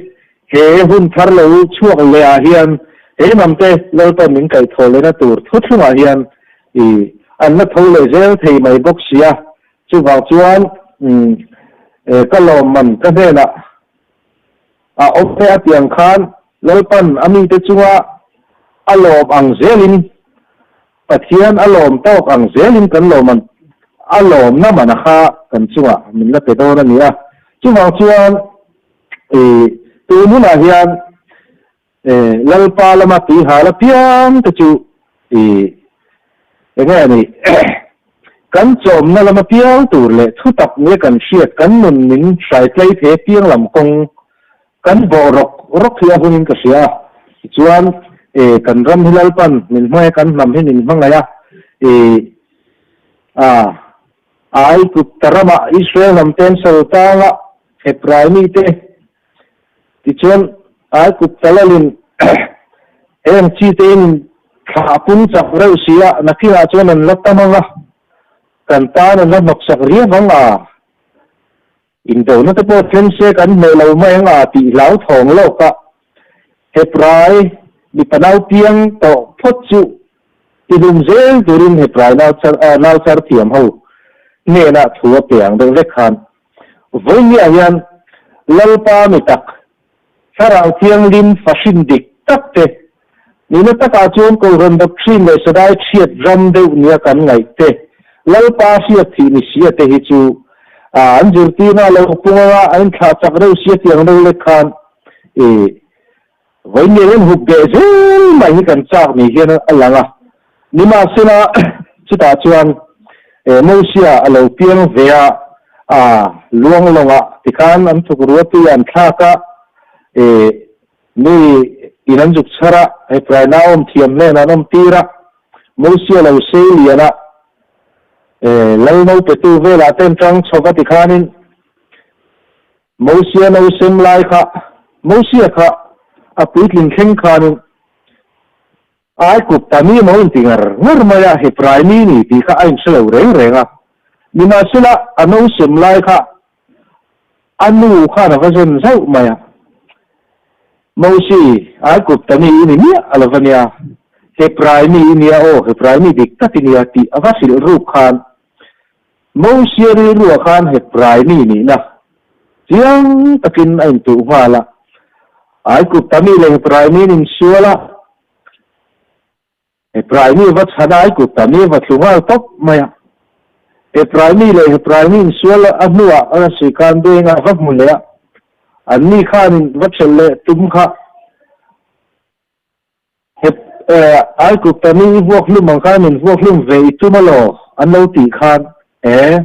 he hun thar lo chhuak leh ah hian he hnam te Lalpan min kaihthawh lehna tur thuthlungah hian i an la tho leh zel thei mai bawk si a. Chuvang chuan ka lawmman ka hnenah a awm e a tih ang khan Lalpan a mite chunga a lawm ang zelin, Pathian a lawm tawk ang zelin kan lawm a lawmna mana kha kan chungah min la pe dawn a ni a. Chuvang chuan i tun hunah hian Lalpa lama tuihal apiang te chu i enge a nih? Kan chawmna lama piang tur leh thutak nge kan hriat kan nun min hraitlai thei apiang lam kawng kan bawh rawk rawk hi a hunin ka hria a. Tichuan e kan ram hi Lalpan min hmangaih a, kan hnam hi min hmangaih a, e a Aigupta ramah Israel hnam ten Saltanga Hebrai mite Tichuan, Aigupta lalin heng chitein thlah a pung chak reuh si a, nakinah chuan an la tam ang a, kan tan an la hnawksak riau ang a, indona te pawh thleng se kan hmeh lo mai ang a tih hlauthawng lawk a, Hebrai mipa naupiang tawh phawt chu tihlum zel turin Hebrai nauchar thiam ho hnenah thu a pe ang deuh vek khan. Vawinia hian Lalpa mi tak, Thlarau Thianghlim fahrin dik tak te, nihna takah chuan Kohhran doctrine leh sadai chhiat ram deuh nia kan ngaih te, Lalpa hriat thih ni sia te hi chu an zirtirna a lo pung anga an inthlah chak reuh sia tih ang deuh lek khan i vawinia hian hup beh zel mai hi kan chak ni hian a lang a. Nimahsela, chutah chuan Mosia a lo piang ve a, a luang lawngah tikhan an thuk rua tui an thlak a, mi in an zuk chhar a, Hepraina awm thiam hnen an awm tir a, Mosia lo sei lian a, lal nopetu velah te an tang chho va tikhanin Mosia no sem lai kha, Mosia kha a puitling thleng khanin Ai kut ta mi maw inti ngar ngar mai a, Hebrai mi ni tih kha a inhre lo reng reng a. Nimahsela, a no sem lai kha a nu khan a va zen zauh mai a. Mosi, ai kut ta mi i ni miah a lo va nia, Hebrai mi i nia aw, Hebrai mi dik tak i nia tih a va hrilh ruk khan Mosia rilruah khan Hebrai mi nihna chiang takin a intuh nghal a. Ai kut ta mi leh Hebrai mi an insual a. Hebrai mi va chhan a, ai kut ta mi va thlu nghal tawp mai a. Hebrai mi leh Hebrai mi insual a hnuah a sawi khan beng a va hmu leh a. Anni khanin va ṭhelh leh tum kha Hep eh, ai kut ta mi i vuak hlum ang khan min vuak hlum ve i tum alaw an lo tih khan eh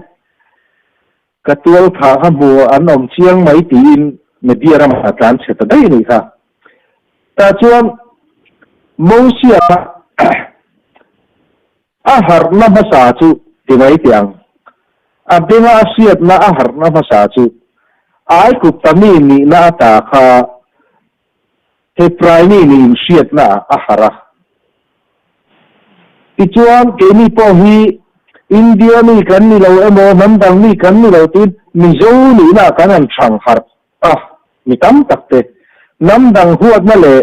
ka tual tha kha hmu an awm chiang mai tiin media ramah a tlan chhe ta daih a nih kha. Tah chuan Mosia kha a harhna hmasa chu ti mai teh ang, a benga a hriatna a harhna hmasa chu ai kut ta mi nihna ata kha Hebrai mi nih inhriatna ah a harh a. Tichuan, keini pawh hi India mi kan ni lo emaw, hnam dang mi kan ni lo tiin Mizo nihna ah kan han chhang harh a, mi tam tak te. Hnam dang huatna leh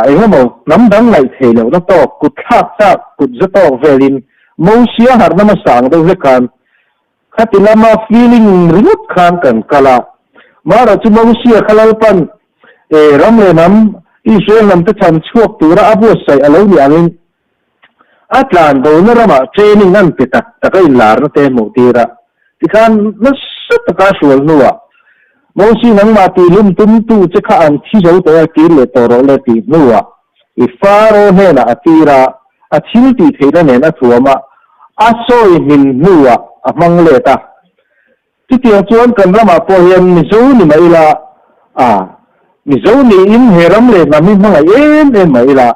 eng emaw hnam dang ngaih theih lohna tawk, kut thlak chak, kut za tawk velin Mosia harhna hmasa ang deuh hlek khan khati lama feeling ringawt khan kan kal a. Mara chu Mosia kha Lalpan. E ram leh hnam, Israel hnamte chhan chhuak tura a buatsaih a lo nih angin a tlan bona ramah training an pe tak tak a inlarna te hmuh tir a. Tikhan nasa taka a hrual hnuah Mosi nangmah tih hlum tumtu che kha an thi zo tawh e tir leh tawh rawh le tih hnuah i Faro hnenah a tir a, a thil tih theihna nen a thuam a, a sawi hmin hnuah a hmang let a. Chutiang chuan kan ramah pawh hian Mizo ni mah ila, a, Mizo niin he ram leh hnam hi hmangaih em em mah ila,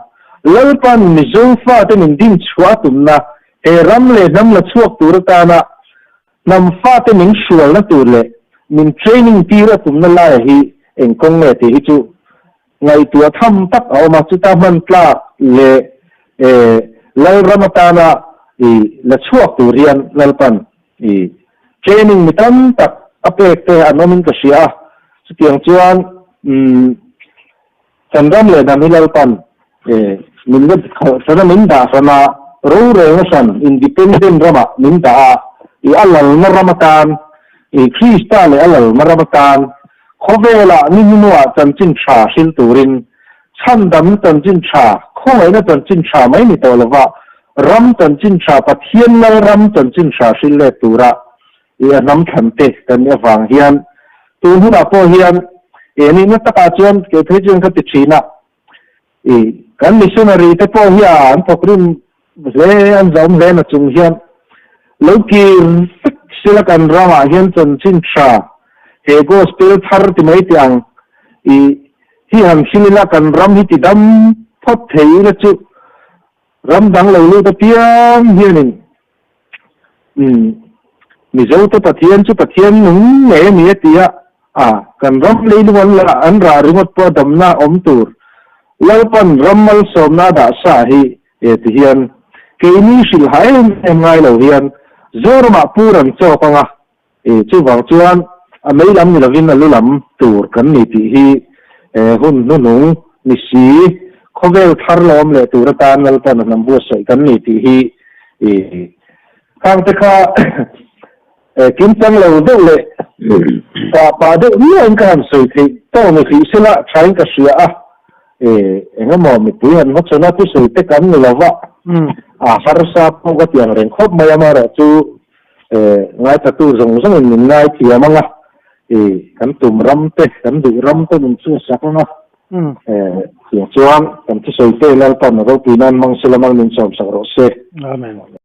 Lalpan Mizo fate min din chhuah a tumna, he ram leh hnam la chhuak tur atana hnam fate min hrualna tur leh min training tir a tumna laia hi eng kawng nge tih hi chu Ngaihtuah tham tak a awm a, chuta hman tlak leh Lalram atana i la chhuak tur hian Lalpan i training mi tam tak a pek te an awmin ka hria a, chutiang chuan kan ram leh hnam hi Lalpan min la khalh hran a, min dah hran a, rorelna hran independent ramah min dah a, i a lalna ram atan i Krista leh a lalna ram atan Khawvelah ni hnuah chanchin tha hril turin chhandam chanchin tha, khawngaihna chanchin tha mai ni tawh lova ram chanchin tha, Pathian lal ram chanchin tha hril let tura i a hnam thlan te kan nih avang hian tun hunah pawh hian e nihna takah chuan kei phei chuan ka ti thin a, i kan missionary te pawh hi a an thawk rim hle, an zahawm hle na chung hian lo kir vek sela kan ramah hian chanchin tha he gospel thar ti mai teh ang i hi han hril ila kan ram hi ti dam phawt thei ila chu ram dang lo lut apiang hianin umm Mizo te Pathian chu Pathian nung ngei a ni a ti a, a kan ram leilung an la an rah ringawt pawh damna awm tur Lalpan ram malsawmna a dah sa hi e ti hian keini hrilh ha em em ngai lo hian Zoramah pur an chawk ang a, e chuvang chuan a mei lam ni lovin a lu lam tur kan ni tih hi e hun hnuhnung ni si khawvel thar la awm leh tur atan Lalpan a hnam buatsaih kan ni tih hi e khang te kha e kimchang lo deuh leh pah pah deuh nuahin ka han sawi theih tawk ni hrih sela thain ka hria a e engemaw mipui han hmachhawn a thusawi te kan ni lova a harsa pawh ka ti ang reng khawp mai amaherawhchu e ngaithatu zawng zawngin min ngaithiam ang a e kan tum ram te kan duh ram te min chhuahsak ang a e tiang chuan kan thusawi te Lalpan ropui nan hmang sela mal min sawmsak rawh se. Amen.